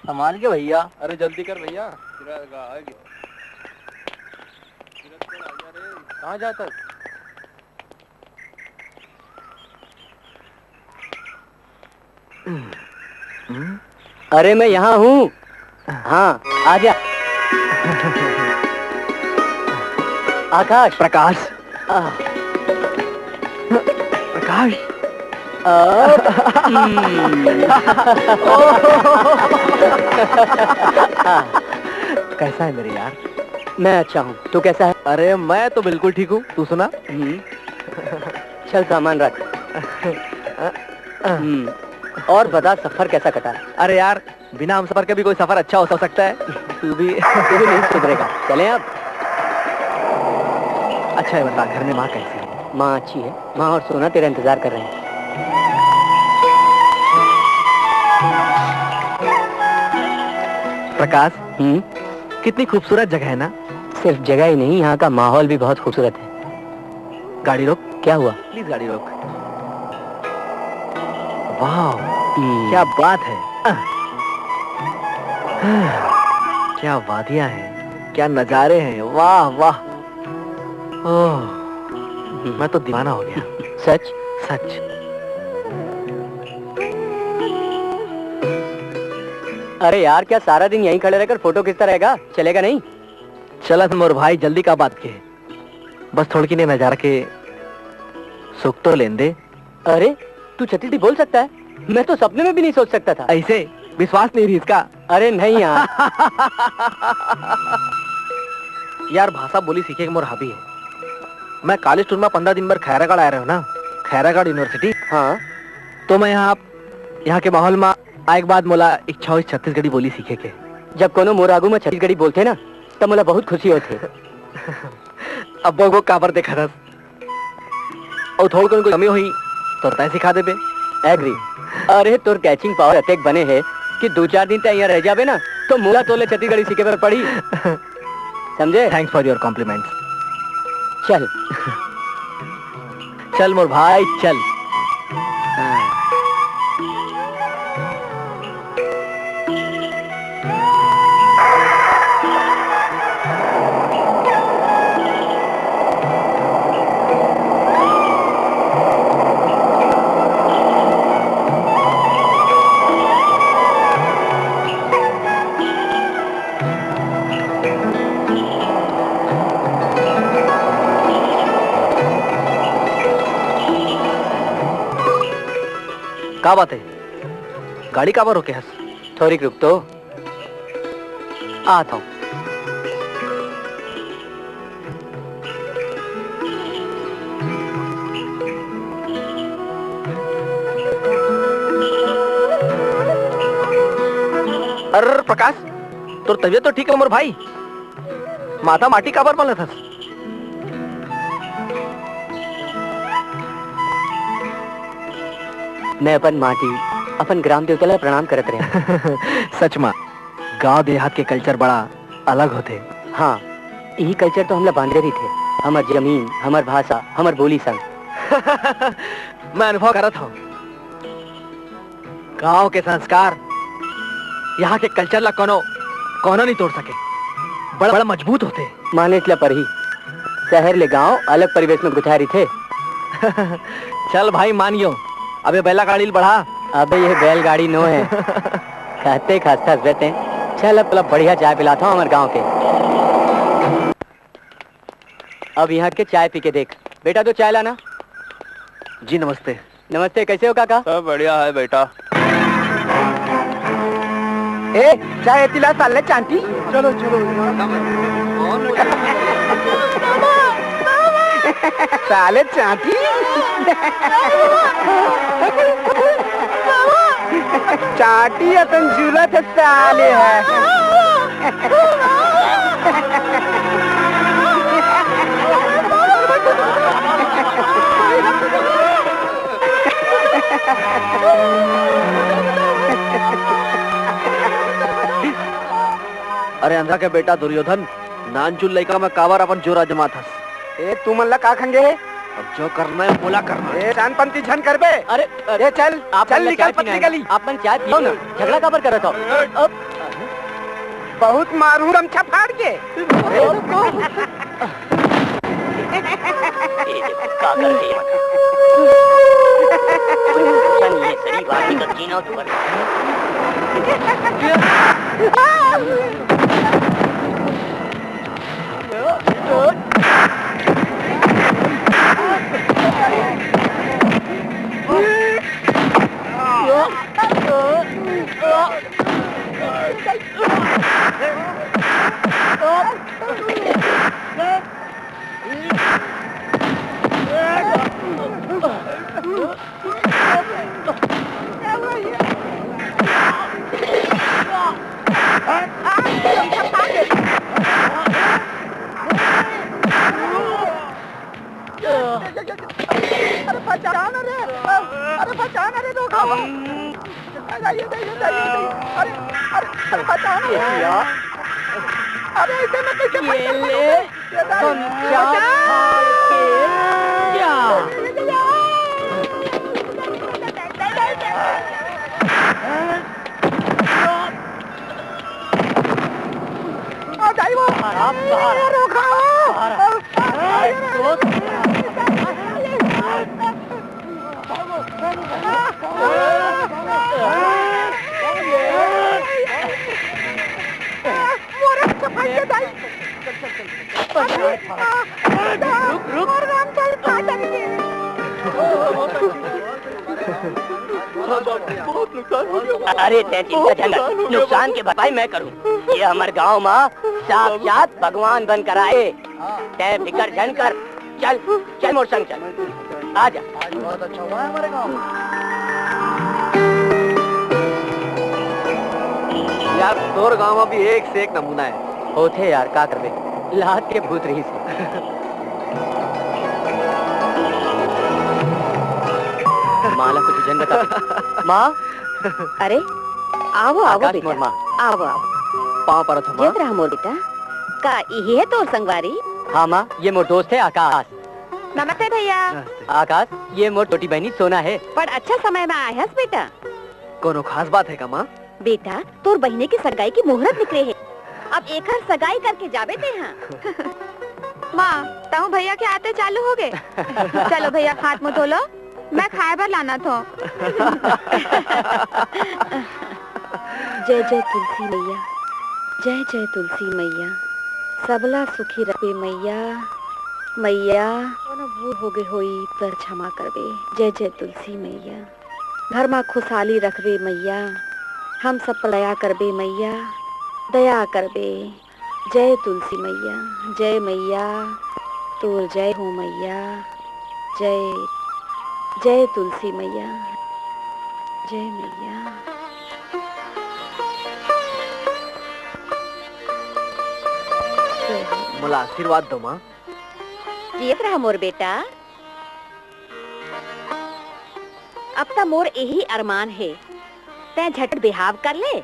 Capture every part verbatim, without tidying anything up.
संभाल के भैया। अरे जल्दी कर भैया। कहाँ जाता है? अरे मैं यहाँ हूँ। हाँ, आ जा। आकाश। प्रकाश। आ। प्रकाश। आ। हम्म। कैसा है मेरे यार? मैं अच्छा हूँ, तू कैसा है? अरे मैं तो बिल्कुल ठीक हूँ, तू सुना? हम्म। चल सामान रख। हम्म। और बता, सफर कैसा कटा? अरे यार, बिना हम सफर के भी कोई सफर अच्छा हो सकता है। तू भी, तू भी नहीं सुधरेगा। चलें अब। अच्छा है, बता, घर में माँ कैसी है? माँ अच्छी है। माँ और सोना तेरा इंतजार कर रहे हैं। प्रकाश, हम्म? कितनी खूबसूरत जगह है ना? सिर्फ जगह ही नहीं, यहाँ का माहौल भी बहुत खूबसूरत है। गाड़ी रोक। क्या हुआ? प्लीज गाड़ी रोक। वाह, हम्म। क्या बात है। आह। क्या वादियां हैं, क्या नजारे हैं, वाह वाह। ओह, हम्म। मैं तो दीवाना हो गया। सच? सच। अरे यार, क्या सारा दिन यहीं खड़े रहकर फोटो खींचता रहेगा? चलेगा नहीं? चला मोर भाई, जल्दी का बात के, बस थोड़की ने नजारा के सुख तो लेन दे। अरे, तू छत्तीसगढ़ी बोल सकता है? मैं तो सपने में भी नहीं सोच सकता था। ऐसे विश्वास नहीं रही इसका। अरे नहीं यार। यार, भाषा बोली सीखे के मोर हॉबी है। मैं कॉलेज टूर में पंद्रह दिन भर खैरागढ़ आए रहे हो ना, खैरागढ़ यूनिवर्सिटी। हाँ। तो मैं यहाँ, यहाँ के माहौल में आए के बाद मोला इच्छा हुई छत्तीसगढ़ी बोली सीखे के। जब कोनो मोर आगू में छत्तीसगढ़ी बोलथे ना, तब मोला बहुत खुशी होथे। अब वो काबर देखा था? अउ थोड़ कोन कोई कमी होही, तो तय सिखा देबे। एग्री। अरे, तोर कैचिंग पावर अतेक बने हे कि दू चार दिन तय यहाँ रह जाबे ना, तो मोला तोले छत्तीसगढ़ी सीखे बर पड़ी। समझे? Thanks for your compliments। चल। चल मोर भाई, चल। हाँ। का बात है? गाड़ी काबर रोके हस? थोरिक रुक तो, आत हूँ। अरे प्रकाश, तोर तबीयत तो ठीक है मोर भाई? माथा माटी काबर मलत हस? मैं अपन माटी, अपन ग्राम देवता ला प्रणाम करत रहें। सच मा, गांव देहात के कल्चर बड़ा अलग होथे। हाँ, यही कल्चर तो हमला बांधे रहिथे, हमर जमीन, हमर भाषा, हमर बोली संग। मैं अनुभव करत हूँ। गांव के संस्कार, यहाँ के कल्चर ला कोनो, कोनो नहीं तोड़ सके। बड़ा, बड़ा मजबूत होथे। मानेच ला परही, शहर ले गांव अलग परिवेश में गुथाय रहिथे। चल भाई, मान गयो। अबे बैला गाड़ी ल बढ़ा। अबे ये बैलगाड़ी नो है। कहते खस्ता बेटे। चल अब, अब बढ़िया चाय पिलाता हूँ हमारे गांव के। अब यहाँ के चाय पी के देख। बेटा, दो चाय लाना। जी, नमस्ते। नमस्ते, कैसे हो काका? सब बढ़िया है बेटा। ए, चाय एती ला साले चांटी। चलो, चलो। साले चांटी। चांटी अतन झूलत हे साले हे। अरे अंधा के बेटा दुर्योधन, नानचुन लइका में काबर अपन जोर आजमात हस? ए, तू मन ला का खंगे हे? अब जो करना है, मोला करना है। ए, शानपंती झन करबे। अरे, अरे, ए, चल, आप चल, मन ला निकल चाय पीना पतली है। गली। आप मन चाय पियो ना, झगड़ा काबर करत हो? अब बहुत मारू गमछा फाड़ के। ए, देखो, का कर रही है? कोई भरोसा नहीं है, शरीफ आदमी का जीना तो बर्बाद है। अरे बचाना रे, अरे बचाना रे, धोखा। अरे, अरे, अरे, अरे, अरे, अरे, बचाना रे। अरे, ऐसे में कैसे ये फंस ले, गया? ये दाई, बचा। आ जाई वो। खराब बाहर। अरे, रोका। बाहर। अरे, दोस्त। मोरा सफाई के दाई। रुक, रुक। अरे, तैं चिंता झन कर, नुकसान के भरपाई मैं करूं। ये हमर गांव मा साक्षात भगवान बन कर आए। तैं फिकर झन कर, चल, चल मोर संग चल, आ जा। आज बहुत अच्छा हुआ है हमारे गांव में। यार, तोर गांव में भी एक से एक नमूना है। होथे यार, का करबे, लात के भूत रहिस हे। माँ ला कुछ झन बता। माँ। अरे, आवो, आवो आकाश बेटा, मोर माँ। आवो, आवो। पाँव परत हो माँ। जियत रह मोर बेटा। का इही है तोर संगवारी? हाँ माँ, ये मोर दोस्त है आकाश। नमस्ते भैया। आकाश, ये मोर छोटी बहिनी सोना है। बड़ अच्छा समय में आए हस बेटा। कोनो खास बात है का माँ? बेटा, तोर बहिनी के सगाई के मुहूर्त निकले हे। अब एकर सगाई करके जाबे तेहा। माँ, तहूँ भैया के आते चालू हो गे। चलो भैया, हाथ मुँह धो लो, मैं खाए बर लानत हों। जय जय तुलसी मैया, जय जय तुलसी मैया, सबला सुखी रखबे मैया, मैया। कोनो भूल होगे होही त क्षमा करबे। जय जय तुलसी मैया। घर मा खुशहाली रखबे मैया, हम सब पर दया करबे मैया, दया करबे। जय तुलसी मैया, जय मैया, तोर जय हो मैया, जय, जय तुलसी मैया, जय मैया। जय हो। मोला आशीर्वाद दो माँ। जियत रह मोर बेटा। अब त मोर इही अरमान हे, तैं झटपट बिहाव कर ले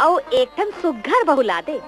अउ एक ठन सुग्घर बहू ला दे।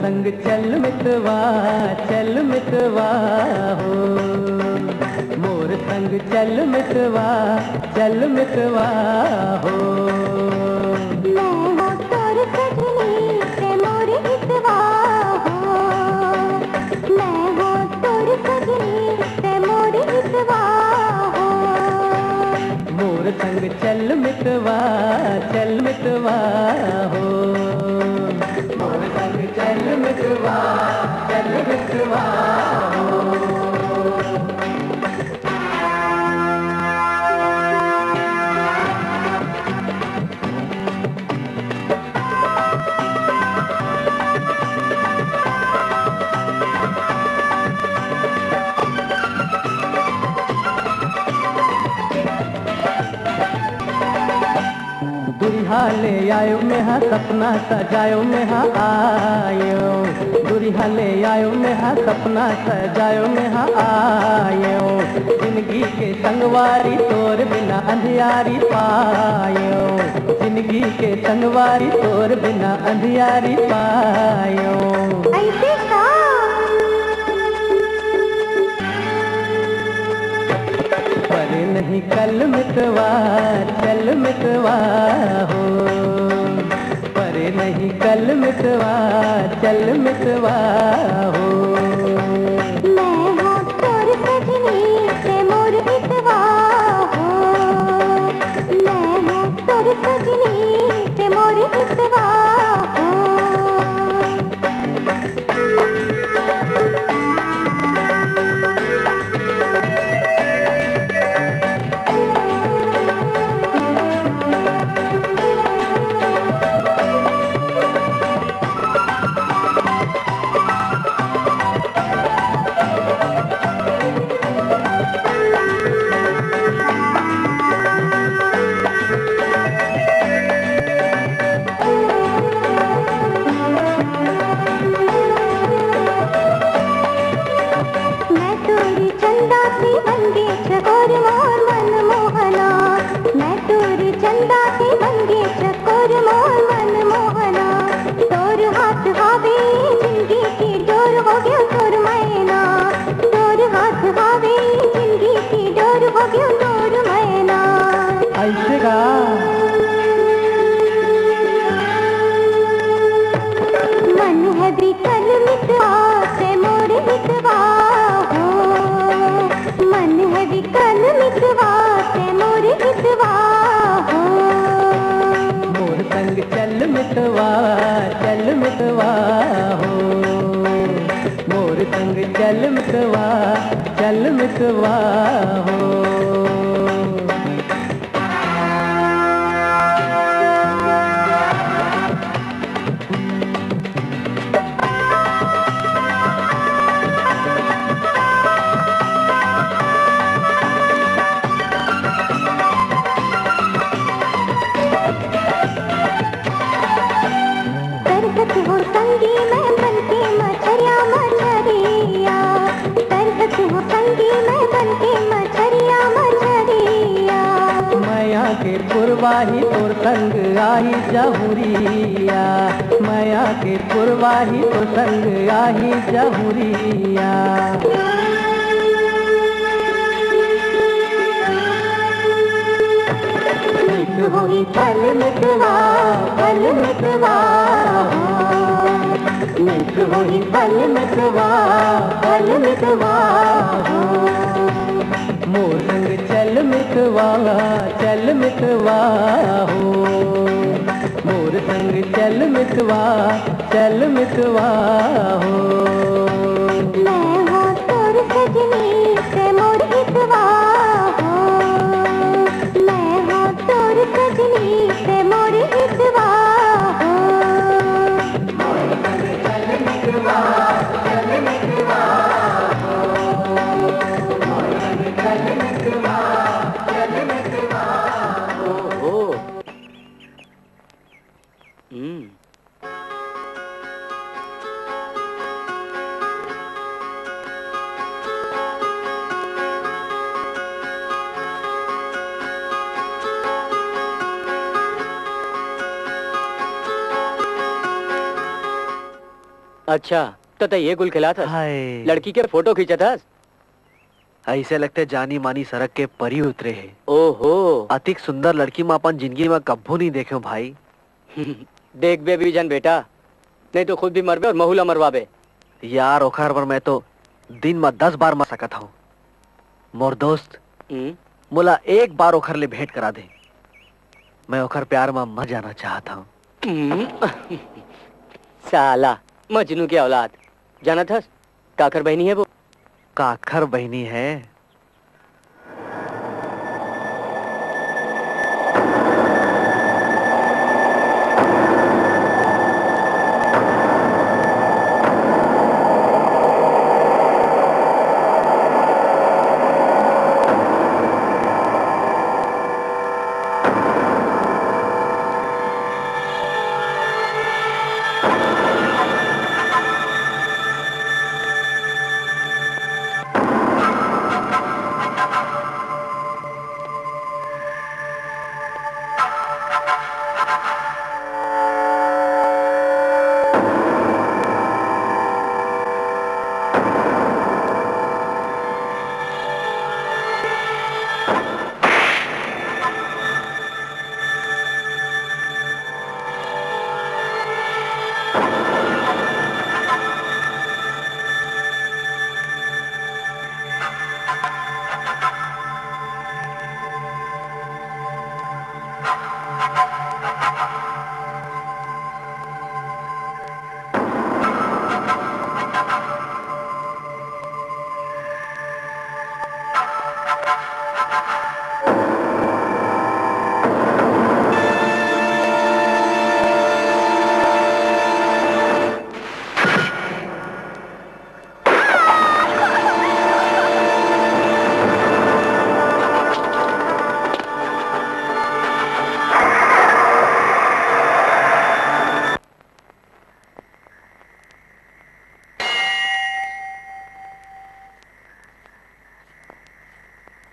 संग चल मितवा, चल मितवा हो, मोर संग चल मितवा, चल मितवा हो। मैं हो तोर सजनी, ते मोर हितवा हो। मैं हो तोर सजनी, ते मोर हितवा हो। मोर संग चल मितवा, चल मितवा हो। मोर संग चल मितवा, चल मितवा हो। दुरिहा ले आयो मेहा, सपना सजायो मेहा आयो। दुरिहा ले आयो मेहा, सपना सजायो मेहा आयो। जिंदगी के संगवारी, तोर बिना अंधियारी पायो। जिंदगी के संगवारी, तोर बिना अंधियारी पायो। ऐसे का? परे नहीं कल मितवा, चल मितवा हो। परे नहीं कल मितवा, चल मितवा हो। मैं हो तोर सजनी, ते मोर हितवा हो। मैं हो तोर सजनी, ते मोर हितवा हो। मैं तोरी चंदा सी बन गे चकोर मोर मन मोहना। मैं तोरी चंदा सी बन गे चकोर मोर मन मोहना। तोर हाथ हावे जिंदगी के डोर हो गयो तोर मैना। तोर हाथ हावे जिंदगी के डोर हो गयो तोर मैना। ऐसे का? मन है विकल मितवा, ते मोर हितवा हो। मन है विकल मितवा, ते मोर हितवा हो। मोर संग चल मितवा, चल मितवा हो। मोर संग चल मितवा, चल मितवा हो। तरसत हो संगी मैं बनके मछरिया, मछरिया। तरसत हो संगी मैं बनके मछरिया, मछरिया। मया के पुरवाही तोर संग आही जहुरिया। मया के पुरवाही तोर संग आही जहुरिया। मित होही पल मितवा, पल मितवा हो। मित होही पल मितवा, पल मितवा हो। मोर संग चल मितवा, चल मितवा हो। मोर संग चल मितवा, चल मितवा हो। मैं हो तोर सजनी, ते मोर हितवा हो। मैं हो तोर सजनी, ते मोर हितवा हो। अच्छा, त तैं ये गुल खेलात हस? हाय। लड़की के फोटो खींचत हस? ऐसे लगथे जानी मानी सरग के परी उतरे हे। ओहो। अतिक सुंदर लड़की म अपन जिंदगी म कभू नहीं देखेंव भाई। देखबे बिजन बेटा, नहीं तो खुद भी मरबे और महू ला मरवाबे। यार, ओखर बर मैं तो दिन म दस बार मर सकत हंव। मोर दोस्त, हम्म? मोला एक बार ओखर ले भेंट करा दे। मैं ओखर प्यार म मर जाना चाहत हंव। हम्म। साला मजनू के औलाद। जानत हस, काखर बहिनी हे वो? काखर बहिनी हे?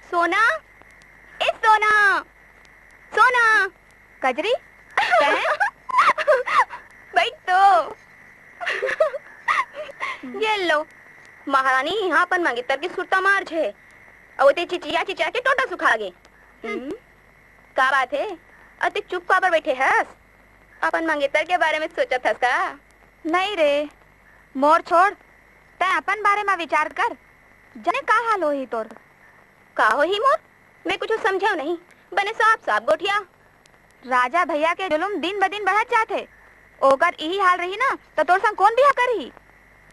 सोना, ए सोना, सोना। कजरी, तैं? बैठ तो। ये लो, महारानी इहाँ अपन मंगेतर के सुरता मार छे। अउ ते चिचिया चिचिया के टोटा सुखा गे। हम्म। हम्म, का बात हे? अते चुप काबर बैठे हस? अपन मंगेतर के बारे में सोचत हस का? नहीं रे, मोर छोड़, तैं अपन बारे में विचार कर। जाने का हाल होही तोर? का होही मोर? मैं कुछु समझेंव नहीं। बने साफ साफ गोठिया। राजा भैया के जुलुम दिन ब दिन बढ़त जात हे। ओकर इही हाल रही ना, त तोर संग कोन बिहाव करही?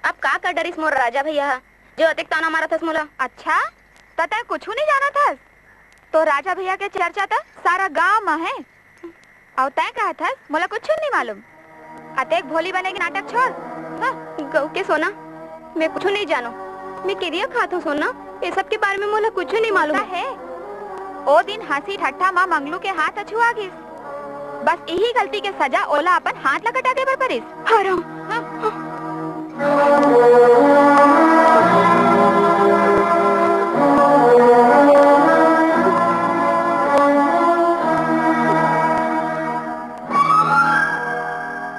अब का कर डरिस मोर राजा भैया ह, जो अतेक ताना मारत हस मोला? अच्छा, त तैं कुछु नहीं जानत हस? तो राजा भैया के चर्चा त सारा गांव म हे। अउ तैं कहत हस, मोला कुछु नहीं मालूम। अतेक भोली बने के नाटक छोड़। हाँ। गऊ के सोना, मैं कुछु नहीं जानो। मैं किरिया खात हूँ सोना, ये सब के बारे में मोला कुछु नहीं मालूम। का हे? ओ दिन हंसी ठट्ठा म मंगलू के हाथ अछुआ गिस। बस इही गलती के सजा ओला अपन हाथ ला कटा देबर परिस। हराम। हाँ।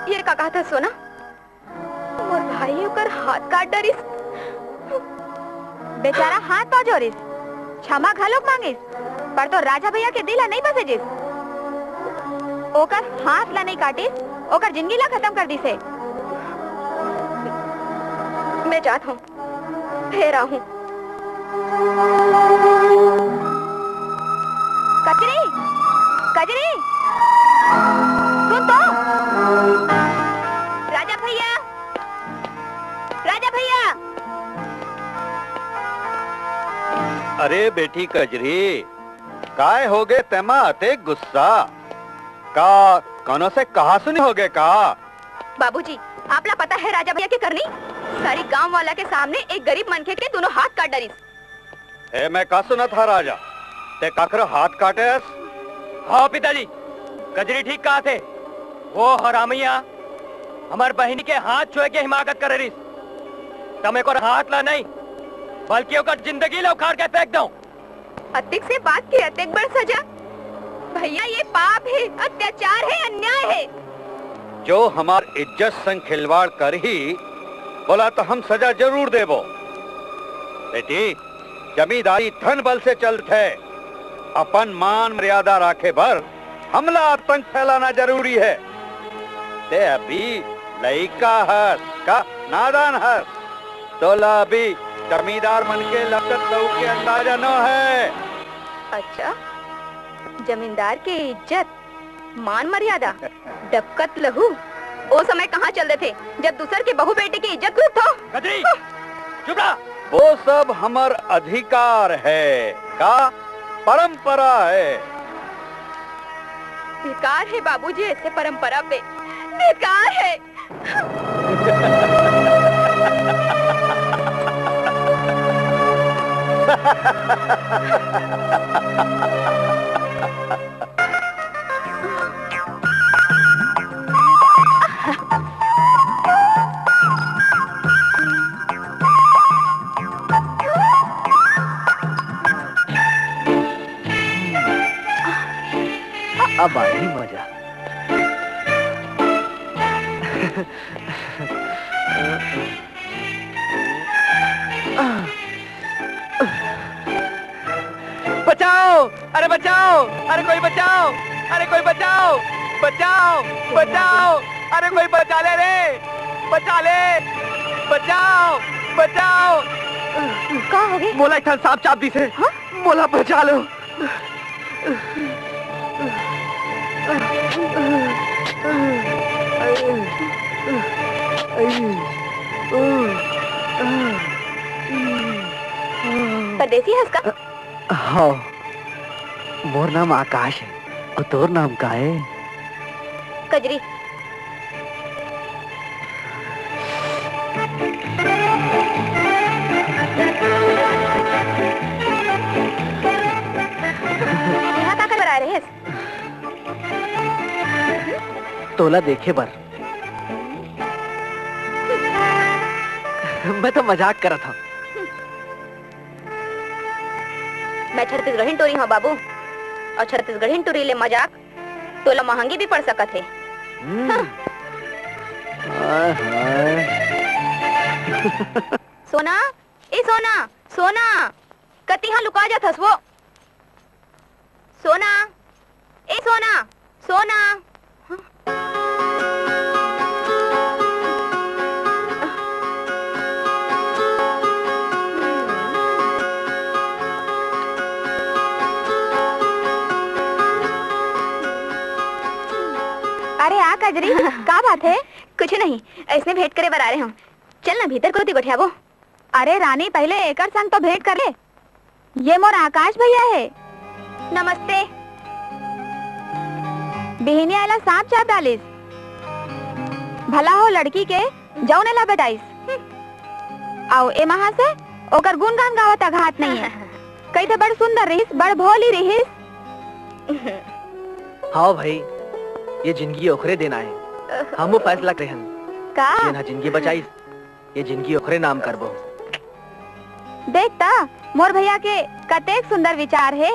ये का कहत हस सोना? मोर भाई ओकर हाथ काट डरिस। बेचारा हाथ पाँव जोरिस, क्षमा घलोक मांगिस, पर तोर राजा भैया के दिल ह नहीं बसेजिस। ओकर हाथ ला नहीं काटिस, ओकर जिंदगी ला खत्म कर दिस हे। मैं जात हूँ। फेर आहूं। कजरी, कजरी, सुन तो। राजा भैया, राजा भैया। अरे बेटी कजरी, काय होगे तेमा अतेक गुस्सा? का कोनो से कहासुनी होगे का? बाबूजी, आपला पता है राजा भैया के करनी? सारी गांव वाला के सामने एक गरीब मनखे के दोनों हाथ काट डरिस। ए, मैं का सुनत हा राजा? ते काखरो हाथ काटेस? हाँ पिताजी, कजरी ठीक कहा थे। वो हरामिया हमर बहिनी के हाथ छुए के हिमाकत करे रिस। त मैं ओकर हाथ ला नहीं, बल्कि ओकर जिंदगी ला उखाड़ के फेंक दो। अतिक से बात के अतिक बड़ सजा। भैया, ये पाप है, अत्याचार है, अन्याय है। जो हमार इज्जत संग खिलवाड़ करही, बोला तो हम सजा जरूर देबो। बेटी, जमींदारी धन बल से चलथे। अपन मान मर्यादा राखे बर हमला आतंक फैलाना जरूरी है। ते अभी लइका हस, का नादान हस? तोला अभी जमींदार मन के लपकत लहू के अंदाजा न है। अच्छा, जमींदार के इज्जत, मान मर्यादा, डबकत लहू, ओ समय कहाँ चल देथे, जब दूसर के बहू बेटी के इज्जत लूटथो? कजरी, चुप रह। वो सब हमर अधिकार है, का परंपरा है। बेकार है बाबूजी, ऐसे परंपरा पे बेकार है। अब आई मजा। बचाओ! अरे बचाओ! अरे कोई बचाओ! अरे कोई बचाओ! बचाओ! बचाओ! अरे कोई बचा ले रे! बचा ले! बचाओ! बचाओ! का होगे? मोला एक ठन सांप चाब दिस हे। हाँ? मोला बचा लो। परदेसी हस का? हाँ, मोर नाम आकाश है। अउ तोर नाम का है? कजरी। यहाँ का करे बर आए रहेस? तोला देखे बर। मैं तो मजाक करत हूँ। मैं छत्तीसगढ़ी टूरी हूँ बाबू, अउ छत्तीसगढ़ी टूरी ले मजाक तोला महंगी भी पड़ सकत हे। हम्म। हाँ। आय हाय। सोना, ए सोना, सोना, कति हा लुका जाथस वो? सोना, ए सोना, सोना। अरे आ कजरी, का बात है? कुछ नहीं, ऐसने भेंट करे बर आ रहे हूँ। चल ना भीतर कोती गोठियाबो। अरे रानी, पहले एकर संग तो भेंट कर ले। ये मोर आकाश भैया हे। नमस्ते। बिहिनिया एला सांप चाब डालिस। भला हो लड़की के, जउन एला बताइस। अउ ए महाशय ओकर गुणगान गावत अघात नहीं है। कहिथे बड़ सुंदर रहिस, बड़ भोली रहिस। हाँ भाई, ये जिंदगी ओखरे देना है। हम वो फैसला करे हन, का? जेन हा जिंदगी बचाइस। ये जिंदगी ओकरे नाम करबो। देख ता, मोर भैया के कतेक सुंदर विचार हे।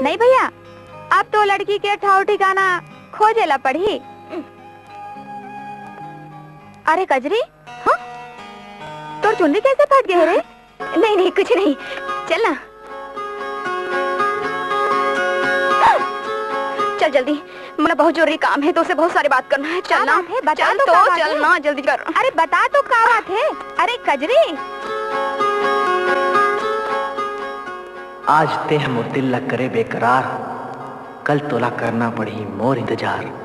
नहीं भैया, अब तो लड़की के ठौर ठिकाना खोजे ला पड़ही। अरे कजरी, हाँ? तोर चुनरी कैसे फट गे रे? नहीं, नहीं, कुछ नहीं। चल ना। चल जल्दी, मोला बहुत जरूरी काम है, तोसे बहुत सारी बात करना है। चल ना। बात है? बता चल तो, का बात चल है? ना, जल्दी कर। अरे बता तो का बात है? अरे कजरी। आज तेंह मोर दिल ला करे बेकरार, कल तोला करना पड़ही मोर इंतजार।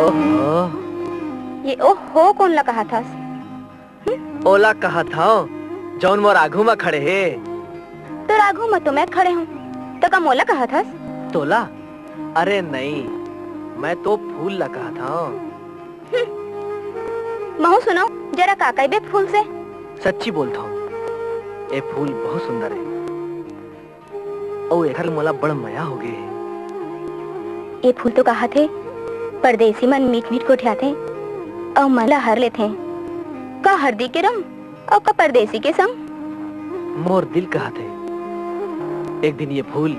ओहो। ये ओहो कोन ला कहाथस? हम्म? ओला कहाथंव, जउन मोर आघू म खड़े हे। तोर आघू म तो मैं खड़े हूँ। तो का मोला कहत हस? तोला? अरे नहीं, मैं तो फूल ला कहत हंव। महूं सुनंव, जरा का कहिबे फूल से? सच्ची बोलत हंव, ए फूल बहुत सुंदर हे। अउ एखर मोला बड़ मया होगे हे। ए फूल तो कहत हे, परदेसी मन मीठ-मीठ गोठियाथे अउ मन ला हर लेथे। का हरदी के रंग अउ का परदेसी के संग? मोर दिल कहत हे, एक दिन ये फूल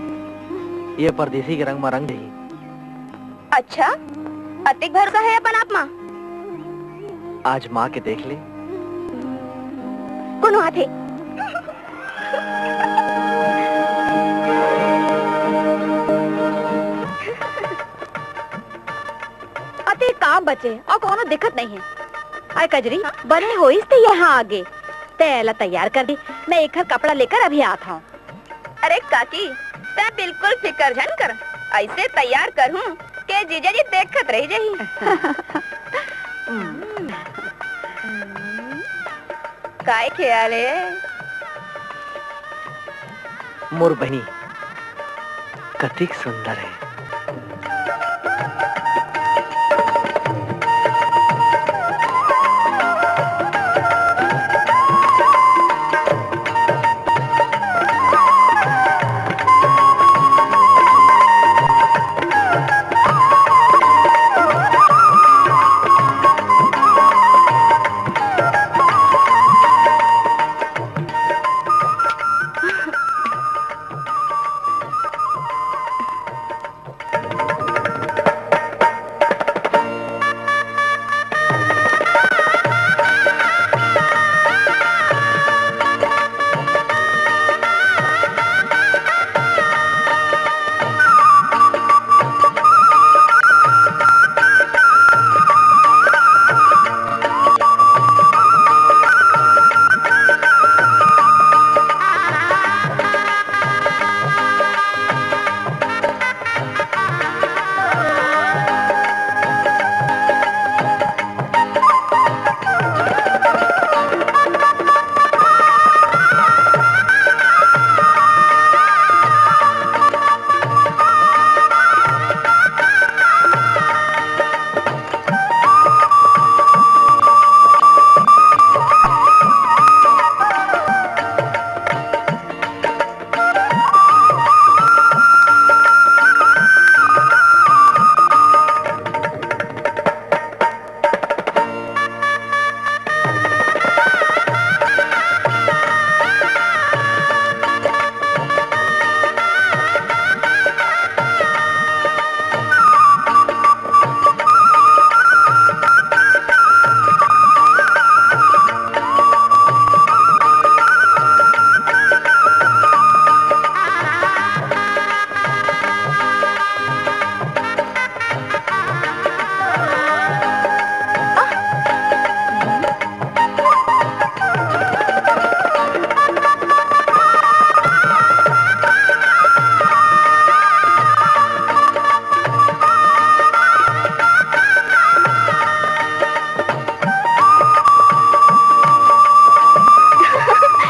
ये परदेसी के रंग म रंग देही। अच्छा, अतेक भरोसा हे अपन आप मा? आजमा के देख ले। कोनो आथे। अते काम बचे अउ कोनो दिक्कत नहीं हे। अरे कजरी, बने होइस ते यहाँ आगे। तैं एला तैयार कर दे, मैं एकर कपड़ा लेकर अभी आत हंव। अरे काकी, तैं बिल्कुल फिकर झन कर, अइसे तैयार करहूं के जीजा जी देखत रह जाही। काय ख्याल हे? मोर बहिनी कतिक सुंदर हे।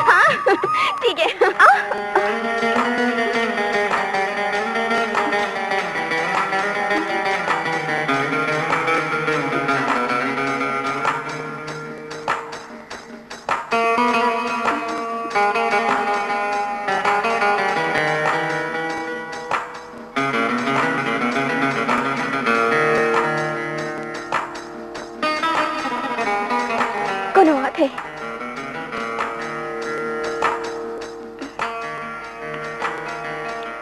हाँ, ठीक है। आ। कोनो आथे।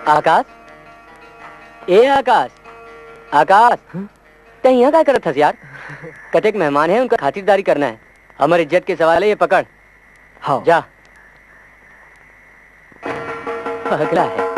आकाश, ए आकाश, आकाश, हं? तैं इहाँ का करत हस यार? कतेक मेहमान हे, उनका खातिरदारी करना हे। हमर इज्जत के सवाल हे, ये पकड़। हाँ। जा। पगला हे।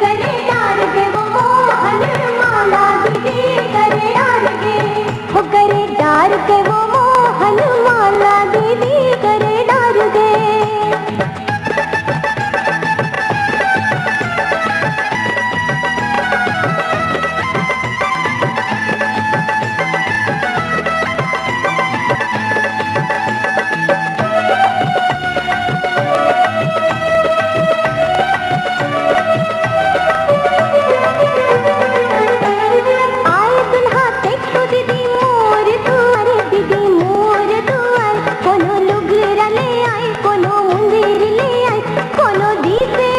करे डार गे वो मोहन माला दीदी, करे डार गे। हो करे डार गे वो मोहन माला दीदी, करे डार गे। आए दुल्हा देखो दीदी मोर दुआर, दीदी मोर दुआर, कोनो लुगरा ले आए, कोनो मुंदरी ले आए, कोनो दीसे,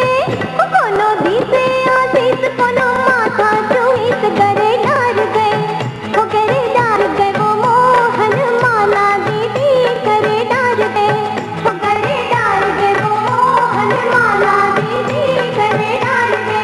कोनो दीसे आशीष, कोनो माथा चुईस, करे डार गे। हो करे डार गे वो मोहन माला दीदी, करे डार गे। हो करे डार गे वो मोहन माला दीदी, करे डार गे।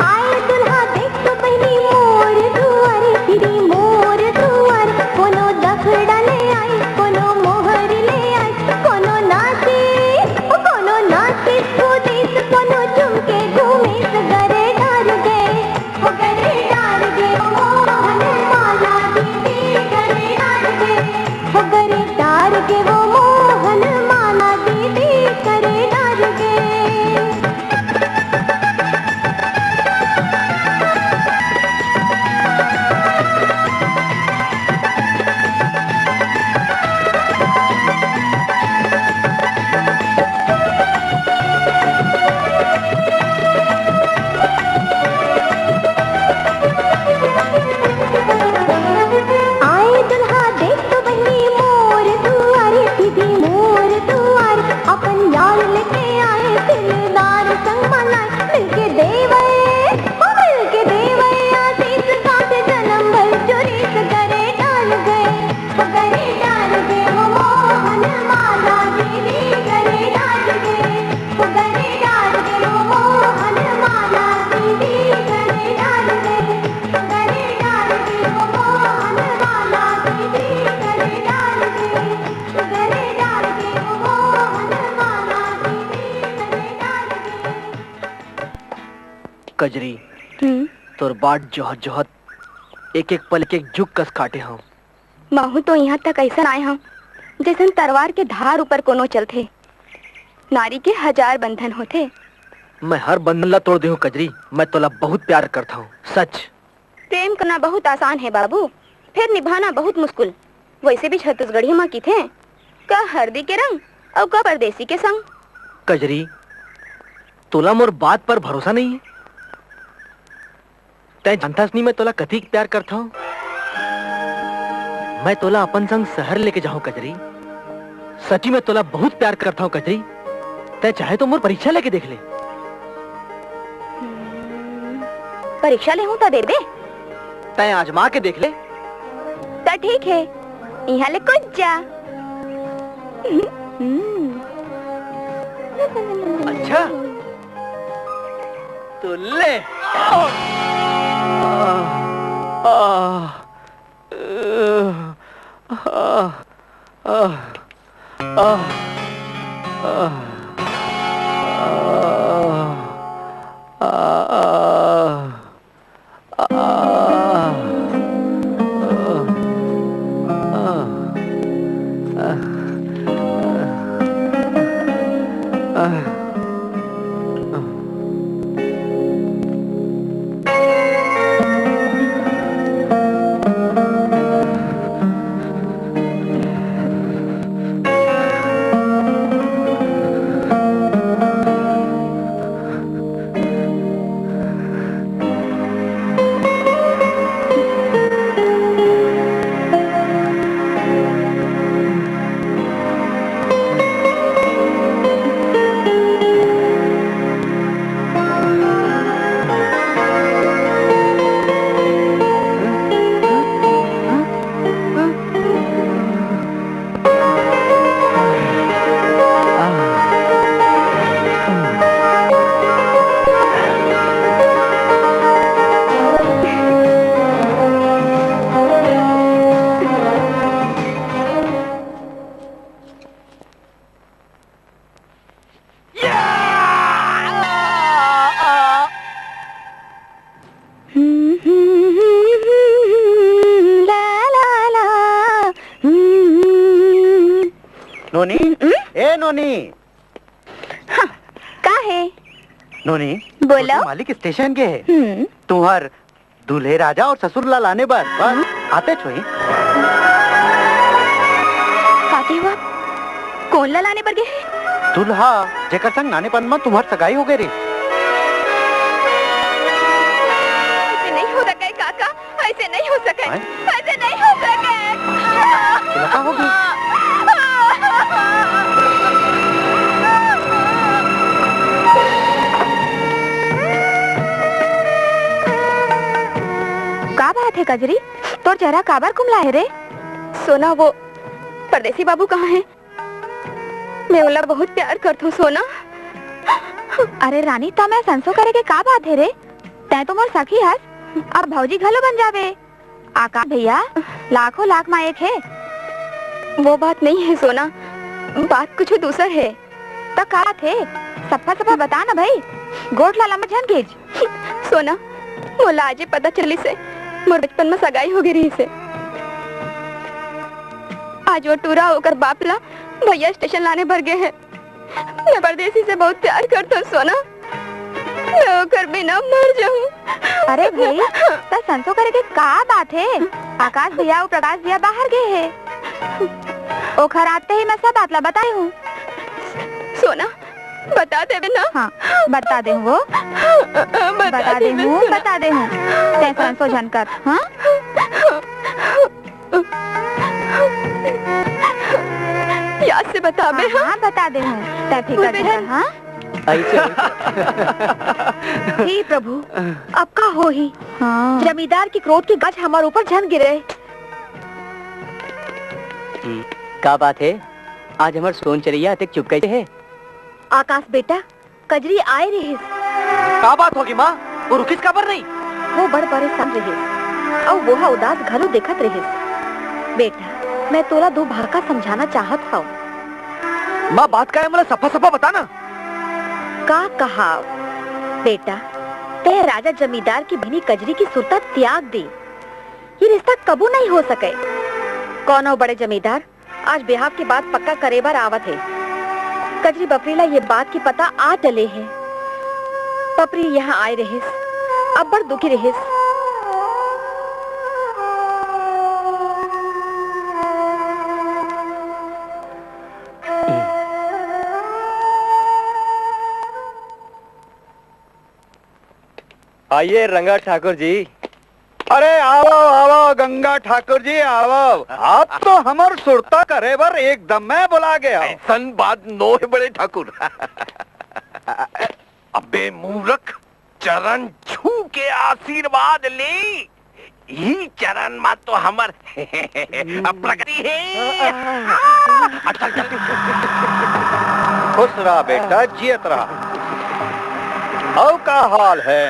आए दुल्हा देख तो पहिली मोर दुआर, दीदी मोर दुआर, कोनो दखड़ा ले आए, कोनो मोहर ले आए, कोनो नाचे, ओ कोनो नाचे कूदिस, कोनो झुमके घूमिस, करे डार गे। हो करे डार गे वो मोहन माला दीदी, करे डार गे। हो करे डार गे वो मोहन माला दीदी, करे डार गे। आए दुल्हा देख तो बहिनी मोर दुआर, दीदी मोर दुआर, अपन लाल लेके आए दिलदार संग मनाए, मिलके देवे, ओ मिलके देवे आशीष, गांठ जन्म भर जुरीस, करे डार गे। करे डार गे वो मोहन माला दीदी, करे डार गे। करे डार गे वो मोहन माला दीदी, करे डार गे। करे डार गे वो मोहन माला दीदी, करे डार गे। करे डार गे वो मोहन माला दीदी, करे डार गे। कजरी, हम्म? तोर बाट जोहत जोहत एक एक पल एक एक जुग कस काटे हंव। महूं तो इहां तक अइसन आए हंव, जइसन तरवार के धार ऊपर कोनो चलथे। नारी के हजार बंधन होथे। मैं हर बंधन ला तोड़ देहूं कजरी, मैं तोला बहुत प्यार करथंव, सच। प्रेम करना बहुत आसान हे बाबू, फेर निभाना बहुत मुस्कुल। वइसे भी छत्तीसगढ़ी म किथे, का हरदी के रंग अउ का परदेसी के संग। कजरी, तोला मोर बात पर भरोसा नइ हे? तैं जानथस नहीं मैं तोला कतिक प्यार करथंव। मैं तोला अपन संग शहर लेके जाहूं कजरी। सची मैं तोला बहुत प्यार करथंव कजरी। तैं चाहे तो मोर परीक्षा लेके देख ले। परीक्षा लेहूं त दे दे। तैं आजमा के देख ले। त ठीक हे, इहां ले कूद जा। अच्छा, तो ले। नोनी, हम्म? ए नोनी। हाँ, का हे? नोनी, बोलो। छोटे मालिक स्टेशन गे हे। हम्म। तुम्हर दूल्हे राजा अउ ससुर ला लाने बर बस हम्म। आतेच होही। का कहे हव? कोन ला लाने बर गे हे? दूल्हा, जेकर संग नानेपन म तुम्हर सगाई हो गे रहिस। अइसे नइ हो सकय काका, अइसे नइ हो सकय, हैं? अइसे नइ हो सकय। एला का हो गे? का बात हे कजरी? तोर चेहरा काबर कुमलाय हे रे? सोना, वो परदेसी बाबू कहाँ हे? मैं ओला बहुत प्यार करथंव सोना। अरे रानी, त मैं संसो करे के का बात हे रे? तैं तो मोर सखी हस, अब भौजी घलो बन जाबे। आकाश भैया लाखों लाख मा एक हे। वो बात नइ हे सोना, बात कुछु दूसर हे। त का बात हे? सफा सफा बता ना भई, गोठ ला लम्बा झन खींच। सोना, मोला आजे पता चलिस हे, मोर बचपन म सगाई हो गे रहिस हे। आज वो टूरा ओकर बाप ला भैया स्टेशन लाने बर गे हे। मैं परदेसी से बहुत प्यार करथंव सोना, मैं ओकर बिना मर जाहूं। अरे भई, त संसो करे के का बात हे? आकाश भैया अउ प्रकाश भैया बाहर गे हे, ओखर आते ही मैं सब बात ला बताय हूं। सोना, बता देबे ना? हाँ, बता देहूं वो। बता बता देबे देहूं, सोना। बता देहूं। तैं संसो झन कर, हाँ? याद से बताबे, हाँ, हाँ? हाँ, बता देहूं। तैं फिकर झन कर, हाँ? अइसे। हे प्रभु, अब का होही? हाँ। जमींदार के क्रोध के गज हमर ऊपर झन गिरे। हम्म, का बात हे? आज हमर सोन चरइया अतेक चुप कइसे हे? आकाश बेटा, कजरी आय रिहिस। का बात होगे माँ? वो रुकिस काबर नहीं? वो बड़ परेशान रिहिस, अउ वो हा उदास घलो देखत रिहिस। बेटा, मैं तोला दो भाखा समझाना चाहत हव। माँ, बात का हे, मोला सफा सफा बता ना। का कहा बेटा, तैं राजा जमींदार की बहिनी कजरी की सुरता त्याग दे। ये रिश्ता कबू नहीं हो सके। कौनो बड़े जमींदार आज बिहाव के बात पक्का करे बर आवत हे। कजरी बपरी ला ये बात के पता आ डले हे। बपरी यहाँ आय रिहिस, अब्बड़ दुखी रिहिस। आइए रंगा ठाकुर जी। अरे आवव, आवव गंगा ठाकुर जी, आवव। आप तो हमर सुरता करे बर एकदम में भुला गे हव। अइसन बात नो हे बड़े ठाकुर। अबे मूरख, चरण छू के आशीर्वाद ले। इही चरण मा तो हमर प्रगति हे। चल, चल। खुश रहा बेटा, जियत रहा। अउ का हाल हे?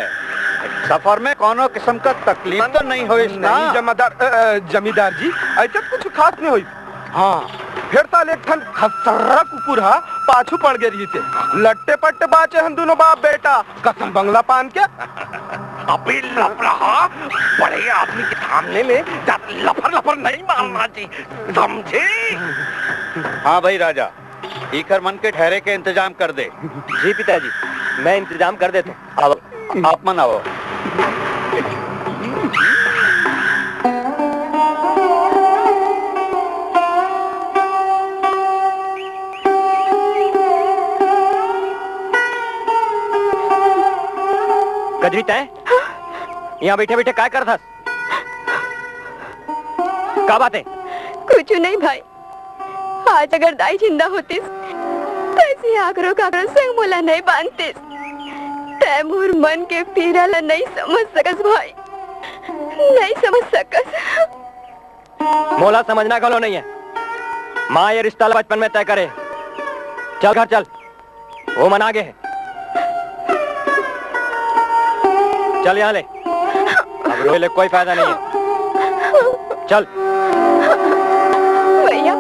सफर में कोनो किसम का तकलीफ तो नहीं होइस ना? नहीं जमादार, अ, अ, जमींदार जी, अइसे कुछु खास नहीं होइस। हाँ, फेर साले एक ठन खसरा कुकुर हा पाछू पड़ गे रहिस हे। लट्टे पट्टे बाँचे हन दूनों बाप बेटा, कसम बंगला पान के। अबे लफड़ा, बड़े आदमी के सामने में ज्यादा लफर लफर नहीं मारना जी, समझे? हाँ भाई राजा, इखर मन के ठहरे के इंतजाम कर दे। जी पिताजी, मैं इंतजाम कर देथंव। आवव, आप मन आवव। कजरी, तैं यहाँ बइठे बइठे काय करत हस? का बात हे? कुछु नहीं भाई, आज अगर दाई जिंदा होतिस, त अइसे आकरो काकरो संग मोला नइ बांधतिस। तैं मोर मन के पीरा ला नइ समझ सकस भाई, नइ समझ सकस। मोला समझना घलो नइ हे। माँ ये रिश्ता ला बचपन में तय करे। चल घर चल। वो मन आगे हे। चल यहाँ ले। अब रोए ले कोई फायदा नहीं हे। चल। भैया,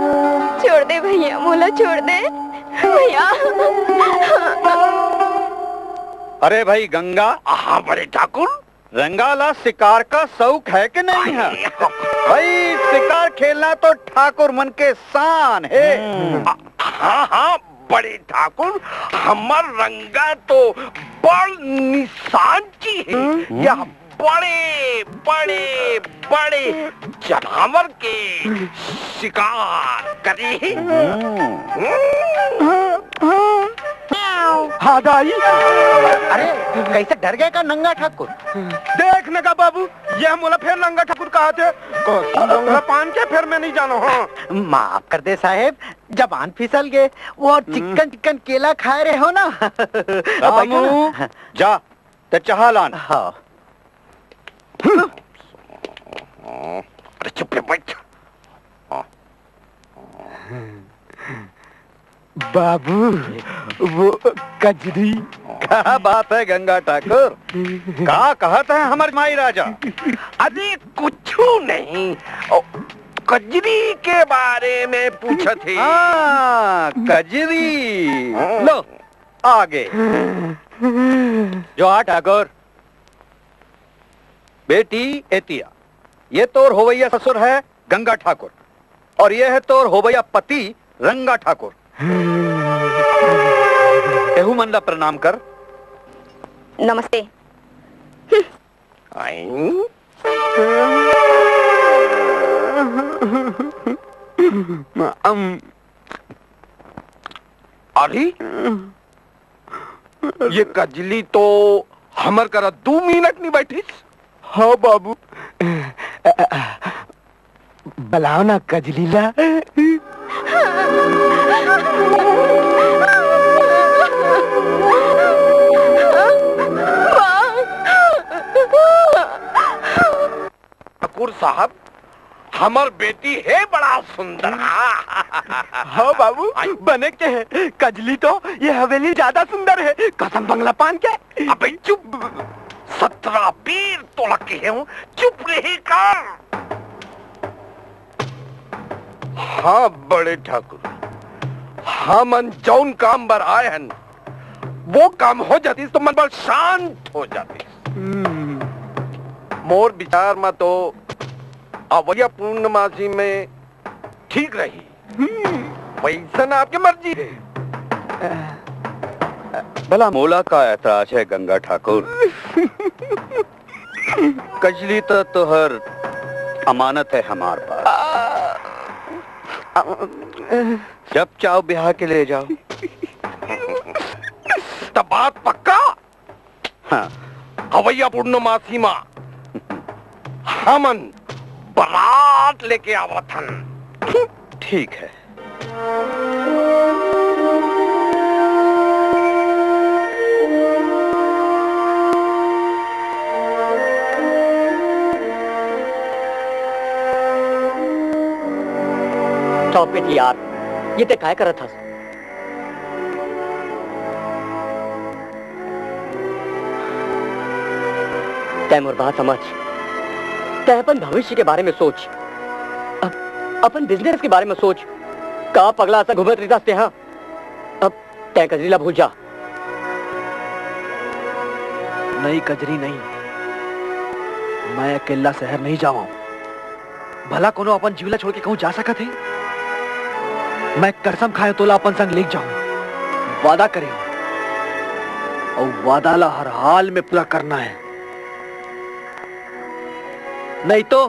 छोड़ दे भैया, मोला छोड़ दे भैया। अरे भाई गंगा। हाँ बड़े ठाकुर। रंगा ला शिकार का शौक हे कि नहीं हे? अरे। भाई शिकार खेलना तो ठाकुर मन के शान हे। हम्म। हाँ, हाँ, बड़े ठाकुर, हमर रंगा तो बड़ निशानची हे। हम्म। यह बड़े, बड़े, बड़े जनावर के शिकार करे हे। हम्म। हम्म। हाँ, दाई। अरे, कैसे डर गए का नंगा ठाकुर? देख न का बाबू, ये मोला फेर नंगा ठाकुर कहा थे। को-, नंगा पान के फेर मैं नहीं जानो, हाँ। माफ कर दे साहेब, जबान फिसल गए, वो हम्म। चिक्कन चिक्कन केला खाए रहे हो ना। अब बैठो ना। रामू, जा, ते चाहा लान। हाँ। अरे चुप रे, बैठ। बाबू, वो कजरी। क्या बात है गंगा ठाकुर, का कहत है हमर माई राजा? अरे कुछू नहीं, ओ, कजरी के बारे में पूछत हे। हाँ, कजरी। हाँ। लो, आगे। जो आ ठाकुर, बेटी एतिया, ये तोर होवैया ससुर है गंगा ठाकुर, और ये है तोर होवैया पति रंगा ठाकुर। एहू मन ला प्रणाम कर। नमस्ते। आई। अम। अरे, ये कजली तो हमर करा दू मिनट नहीं बैठिस। हाँ बाबू, बलाओ ना कजली ला। ठाकुर साहब, हमर बेटी हे बड़ा सुंदर। हाँ बाबू, बने के हे। कजली तो ये हवेली ज्यादा सुंदर हे, कसम बंगला पान के। अबे चुप, सतरा बीर तोला कहे हूँ, चुप रही कर। हाँ बड़े ठाकुर, हमन जौन काम बर आए हन, वो काम हो जातिस तो मन बड़ शांत हो जातिस। हम्म। मोर विचार म तो अवैया पूर्णमासी में ठीक रही। हम्म। वैसन आपके मर्जी हे। भला मोला का ऐतराज है गंगा ठाकुर? कजली तो तोहर अमानत है हमार पास। जब चाहो ब्याह के ले जाओ। तब बात पक्का? हाँ। अवैया पूर्णमासी मा हमन बरात लेके आवत हन। ठीक है। Stop it यार, ये ते काय करत हस? तै मोर बात समझ, तै अपन भविष्य के बारे में सोच, अप-, अपन business के बारे में सोच। का पगला असा घूमत रहिथस तेहा? अब तै कजरी ला भूल जा। नहीं कजरी नहीं, मैं अकेला शहर नहीं जावंव। भला कोनो अपन जीव ला छोड़ के कहूँ जा सकत हे? मैं कसम खाए तोला अपन संग लेके जाहूँ, वादा करे हूँ, अउ वादा ला हर हाल में पूरा करना है, नहीं तो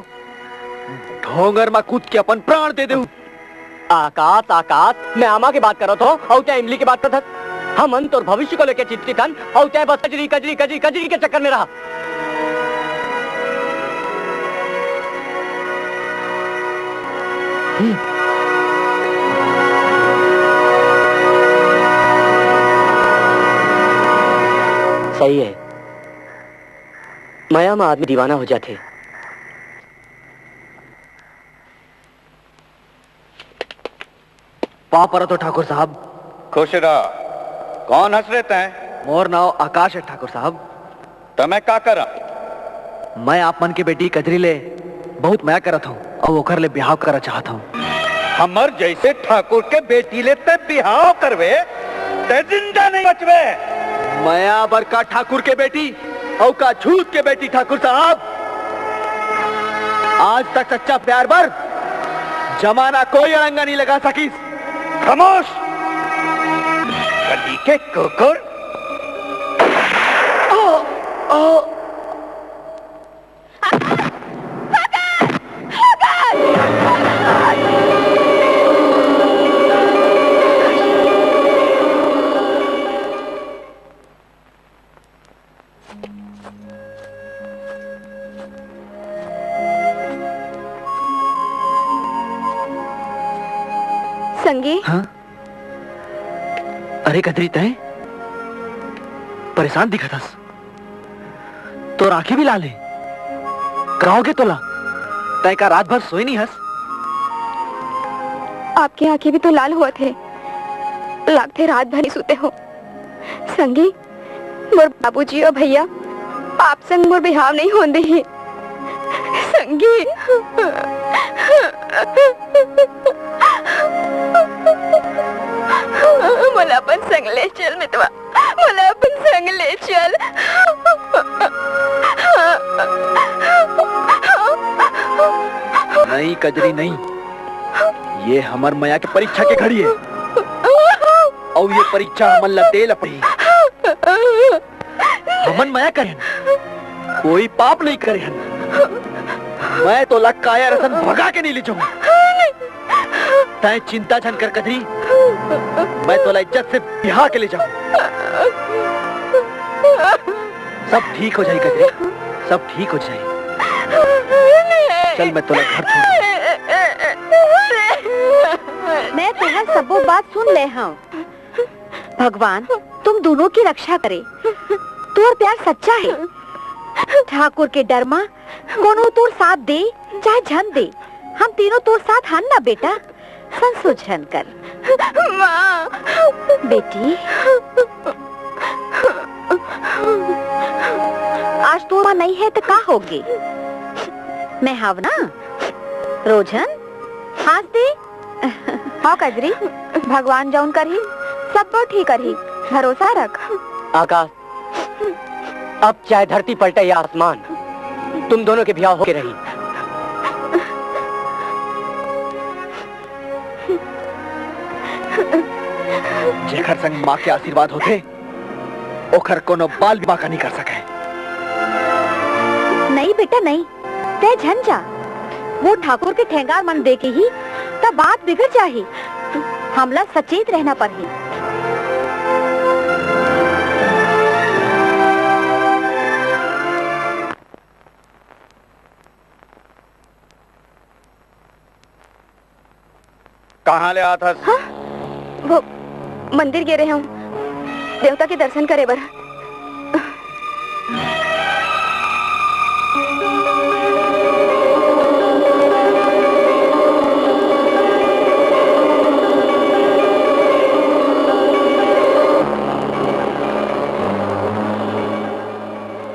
ढोंगर मा कूद के अपन प्राण दे देहूँ। आकाश, आकाश, मैं आमा के बात करत हंव, अउ तैं इमली के बात करत हस। हमन तोर भविष्य को लेके चिंतित हन, अउ तैं बस कजरी, कजरी, कजरी, कजरी के चक्कर में रहा। सही है, मया म आदमी दीवाना हो जाथे। पाँव परत हों ठाकुर साहब। खुश रह। कौन हस रे तैं? मोर नाव आकाश हे ठाकुर साहब। त मैं का करंव? मैं आप मन के बेटी कजरी ले बहुत मया करत हंव अउ ओकर ले बिहाव करना चाहत हंव। हमर जइसे ठाकुर के बेटी ले तैं बिहाव करबे, तैं जिंदा नहीं बचबे। मया बड़का ठाकुर के बेटी अउ का छूत के बेटी ठाकुर साहब, आज तक सच्चा प्यार बर जमाना कोई अड़ंगा नहीं लगा सकिस। खामोश! ठीक है, कुकुर। संगी। हाँ? अरे कजरी, तैं परेशान दिखत हस। तोर आंखें भी लाल हे। का होगे तोला? तैं का रात भर सोए नहीं हस? आपके आंखें भी तो लाल होवत हे। लागथे रात भर नहीं सुते हो। संगी, मोर बाबूजी अउ भैया आप संग मोर बिहाव नहीं होन देही। संगी, मोला अपन संग ले चल मितवा, मोला अपन संग ले चल। नहीं कजरी, नहीं, ये हमर मया के परीक्षा के घड़ी हे, अउ ये परीक्षा हमन ला दे ला पड़ही। हमन मया करेन, कोई पाप नहीं करेन। मैं तोला कायर असन भगा के नहीं ले जाऊं। तैं चिंता झन कर कजरी, मैं तोला इज्जत से बिहा के ले जाऊं। सब ठीक हो जाही कजरी, सब ठीक हो जाही। चल, मैं तोला घर छोड़ दूं। मैं तोहर सबो बात सुन ले हंव। भगवान तुम दोनों की रक्षा करे। तोर प्यार सच्चा हे। ठाकुर के डर म कोनो तोर साथ दे चाहे झन दे, हम तीनों तोर साथ हन ना बेटा। संसो झन कर। माँ। बेटी, आज तोर माँ नहीं हे त का होगे? मैं हव ना। रो झन, हांस दे। हाँ कजरी, भगवान जौन करही, सब ठीक करही, भरोसा रख। आकाश, अब चाहे धरती पलटे या आसमान, तुम दोनों के बिहाव होके रही। जेकर संग माँ के आशीर्वाद होथे, ओकर कोनो बाल भी बांका नहीं कर सके। नहीं बेटा, नहीं, तैं झन जा। वो ठाकुर के ठेंगार मन देखे ही, त बात बिगड़ जाही। हमला सचेत रहना पड़ही। कहाँ ले आत हस? हाँ? वो मंदिर गे रहे हूँ, देवता के दर्शन करे बर।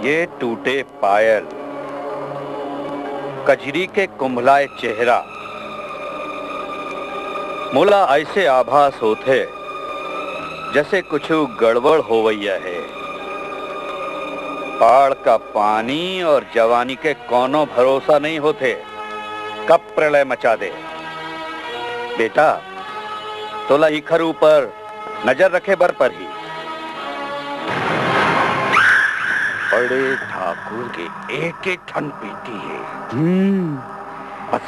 ये टूटे पायल, कजरी के कुंभलाए चेहरा, मोला ऐसे आभास होथे, जैसे कुछ गड़बड़ होवैया हे। पाड़ का पानी और जवानी के कोनो भरोसा नहीं होथे, कब प्रलय मचा दे। बेटा, तोला इखर ऊपर नजर रखे बर परही। बड़े ठाकुर के एक एक ठन बेटी हे। हम्म। बस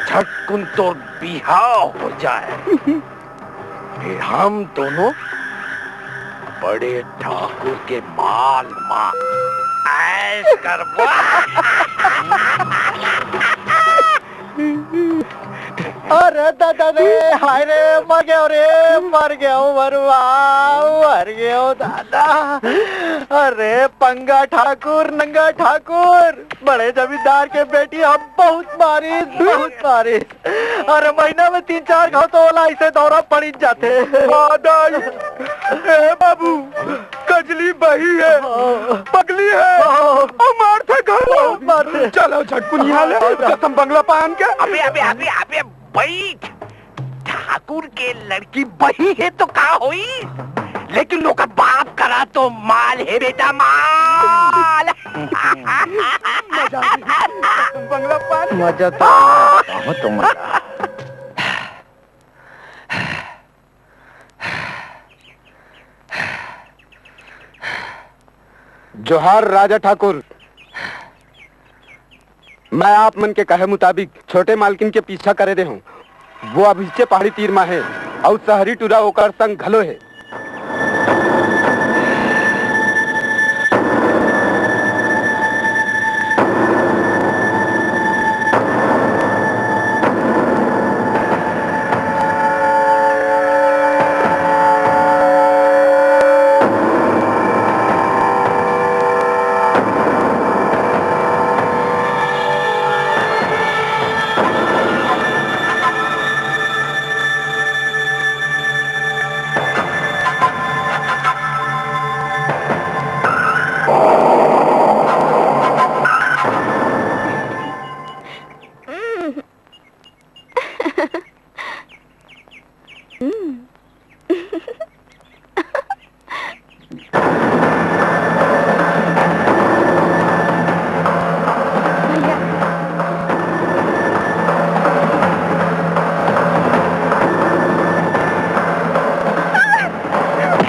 झटकुन तोर बिहाव हो जाए, फिर हम दोनों बड़े ठाकुर के माल मा ऐश करबो। अरे दादा रे, हाय रे, मर गयो रे, मर गयो मरुआ, मर गयो दादा। अरे पंगा ठाकुर, नंगा ठाकुर, बड़े जमींदार के बेटी हम बहुत मारिस, बहुत मारिस। अरे महीना में तीन चार घाव तो ओला ऐसे दौरा पड़ी जाथे। दादा, ए बाबू, कजली बही हे, पगली हे, हाँ। अउ मारथे घलो। बहुत मारथे। चलो झटकुन यहाँ ले, हाँ, हाँ। कतम बंगला पान के। अबे, अबे, अबे, अबे, बैठ। ठाकुर के लड़की बही हे तो का होई, लेकिन ओकर बाप करा तो माल हे बेटा, माल। मजा आ गई। कतम बंगला पान। मजा तो आता हो तुम्हारा। जोहार राजा ठाकुर। मैं आप मन के कहे मुताबिक छोटे मालकिन के पीछा करे दे हूँ। वो अभिच्चे पहाड़ी तीर मा हे, अउ शहरी टूरा ओकर संग घलो हे।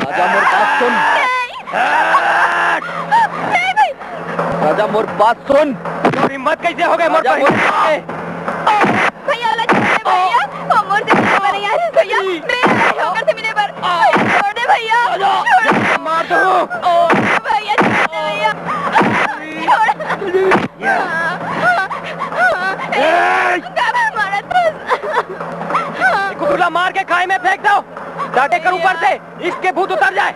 राजा, मोर बात सुन। राजा, मोर बात सुन। तोर हिम्मत कैसे हो गए मोर राजा, बहिन मोर पे? भैया, ओला छोड़ दे भैया, वो मोर से मिले बर यार भैया, मैं आए हूँ ओकर से मिले बर। भैया, छोड़ दे भैया, छोड़ दे। मार दो। भैया, छोड़ दे भैया, छोड़। ए! काबर मारत हस? कुकुर ला मार के खाई में फेंक दो, डाटे कर ऊपर से। इश्क के भूत उतर जाए।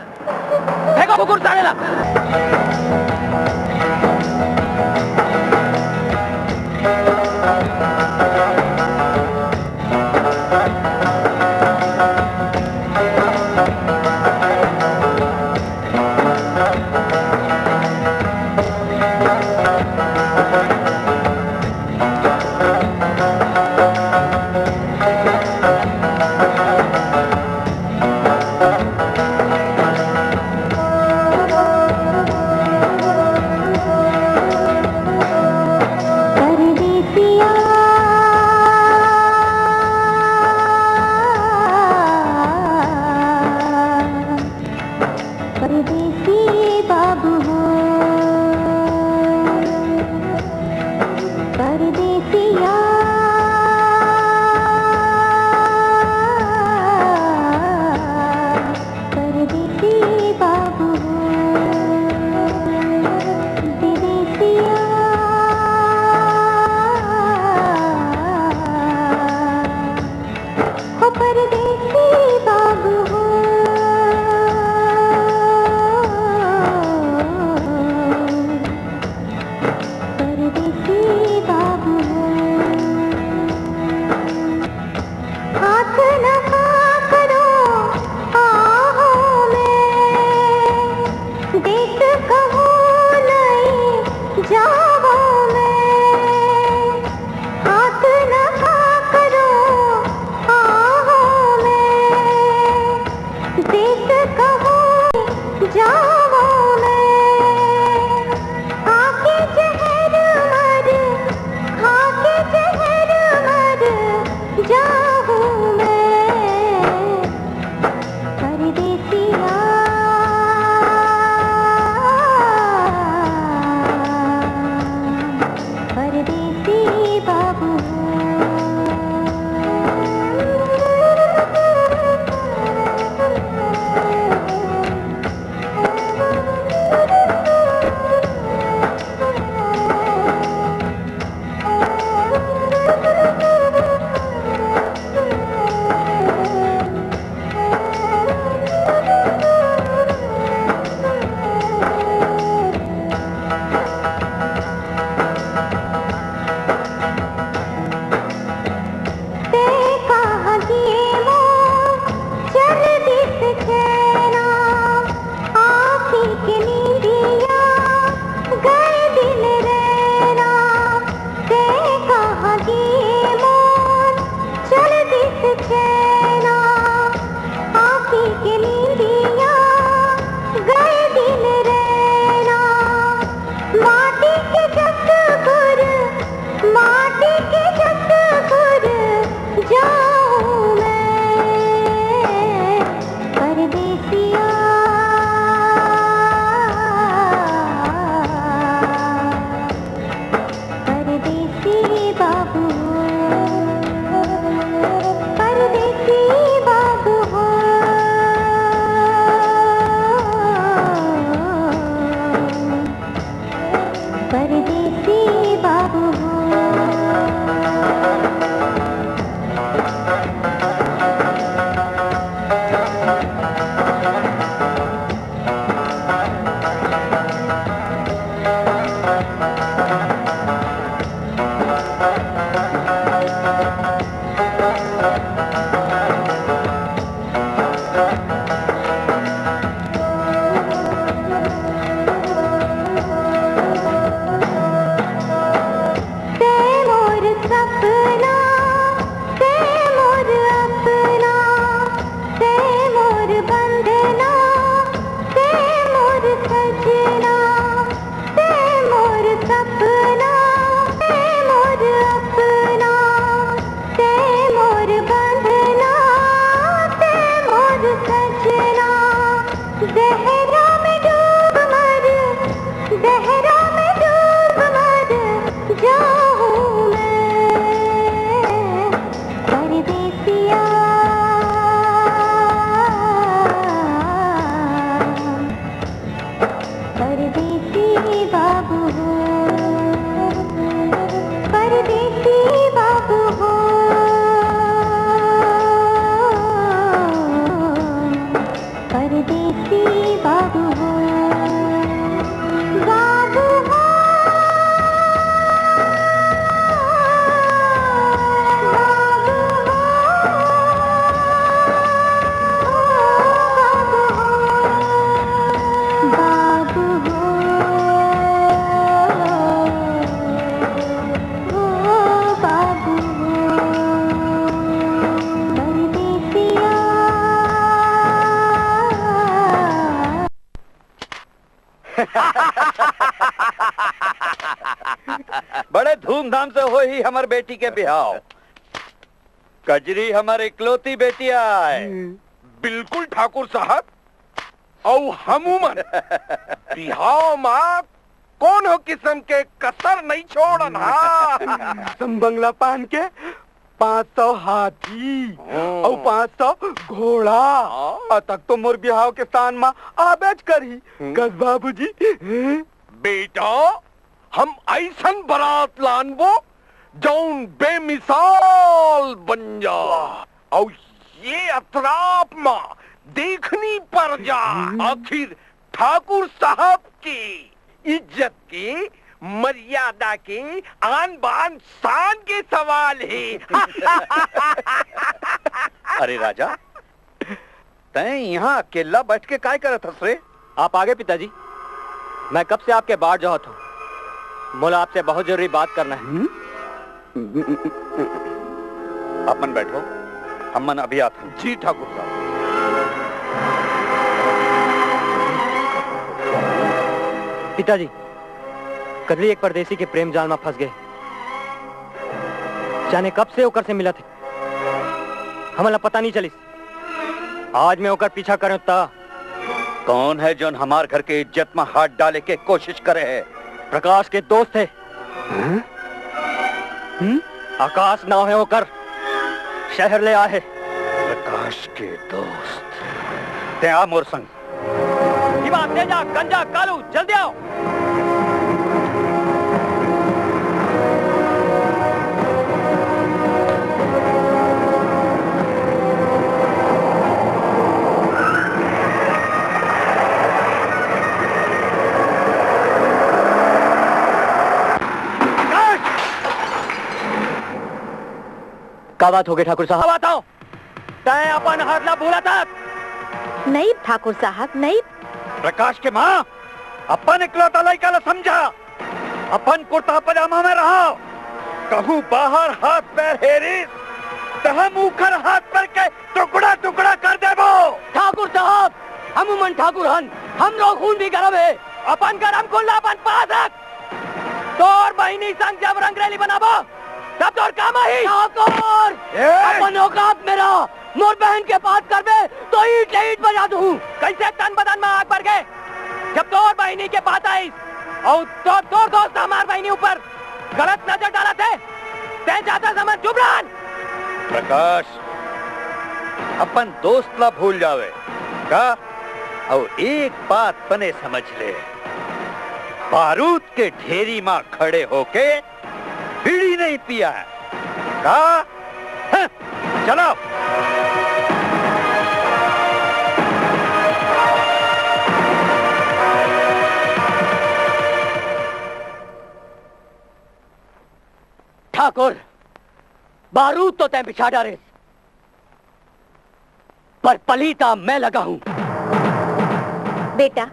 फेंको कुकुर साले ला। परदेसिया, परदेसी बाबू हो, परदेसिया, परदेसी बाबू हो, परदेसिया। हो परदेसी बाबू हो, परदेसी बाबू हो। हाथ न पकड़ो आहों में, देश कहूँ नहीं जावों में। हाथ न पकड़ो आहों में, देश कहूँ जावों में। आके जहर मर, आके जहर मर जाहूँ मैं। सहरा में डूब मर, सहरा में डूब मर जाऊं मैं परदेसिया। परदेसी बाबू हो, परदेसी बाबू हो, परदेसी बाबू हो, बाबू हो, बाबू हो, बाबू हो, बाबू हो, ओ बाबू हो, परदेसिया। बड़े धूमधाम से होही हमर बेटी के बिहाव। कजरी हमर इकलौती बेटी आय। बिल्कुल ठाकुर साहब, अउ हमू मन बिहाव म कोनो किसम के कसर नइ छोड़न हा। सम बंगला पान के पाँच सौ हाथी हाँ। अउ पाँच सौ घोड़ा। हाँ। अतक तो मोर बिहाव के शान म आबेच करही। हम्म। कस बाबूजी? बेटा, हम अइसन बरात लानबो, जउन बेमिसाल बन जा। वाह। अउ ये अतराप म देखनी पर जा। हम्म। आखिर ठाकुर साहब के इज्जत के, मर्यादा के, आन बान शान के सवाल हे। अरे राजा, तैं इहाँ अकेल्ला बइठ के काय करत हस रे? आप आगे पिताजी, मैं कब से आपके बाट जोहत हूँ। मोला आपसे बहुत जरूरी बात करना है। हम्म? आप मन बैठो, हम मन अभी आत हन। जी ठाकुर साहब। पिताजी, कजरी एक परदेसी के प्रेम जाल म फंस गे। जाने कब से ओकर से मिलत हे, हमन ला पता नहीं चलिस। आज मैं ओकर पीछा करेंव त कौन है जोन हमार घर के इज्जत म हाथ डाले के कोशिश करे है? प्रकाश के दोस्त है। हैं? हम्म? आकाश नाव है ओकर, शहर ले आए है। प्रकाश के दोस्त। तैं आ मोर संग। शिवा, तेजा, गंजा, कालू, जल्दी आओ। का बात हो गई ठाकुर साहब? बताओ, तैं अपन हद ला भूलत हस। नहीं ठाकुर साहब, नहीं। प्रकाश के माँ, अपन इकलौता लइका ला समझा। अपन कुर्ता पजामा में रहा। कहूँ बाहर हाथ पैर हेरिस, त हम उखर हाथ पैर के टुकड़ा टुकड़ा कर देबो। ठाकुर साहब, हम उमन ठाकुर हन, हमरो खून भी गरम है। अपन गरम खून ला अपन पास रख। तोर बहिनी संग जब रंगरेली बनाबो, तब तोर काम आही। ठाकुर! ए! अपन औकात में रह, मोर बहन के बात करबे, तो ईंट ले ईंट बजा दूँ। कैसे तन बदन में आग बर गे? जब तोर बहिनी के बात आइस, अउ तो, तोर दोस्त हमार बहिनी ऊपर गलत नजर डालत हे, तैं जादा समझ, चुप रहन। प्रकाश, अपन दोस्त ला भूल जावे का? अउ एक बात बने समझ ले, बारूद के ढेरी मा खड़े होके बीड़ी नहीं पिया है का? हं, चलो। ठाकुर, बारूद तो तैं बिछा डारे, पर पलीता मैं लगा हूँ। बेटा,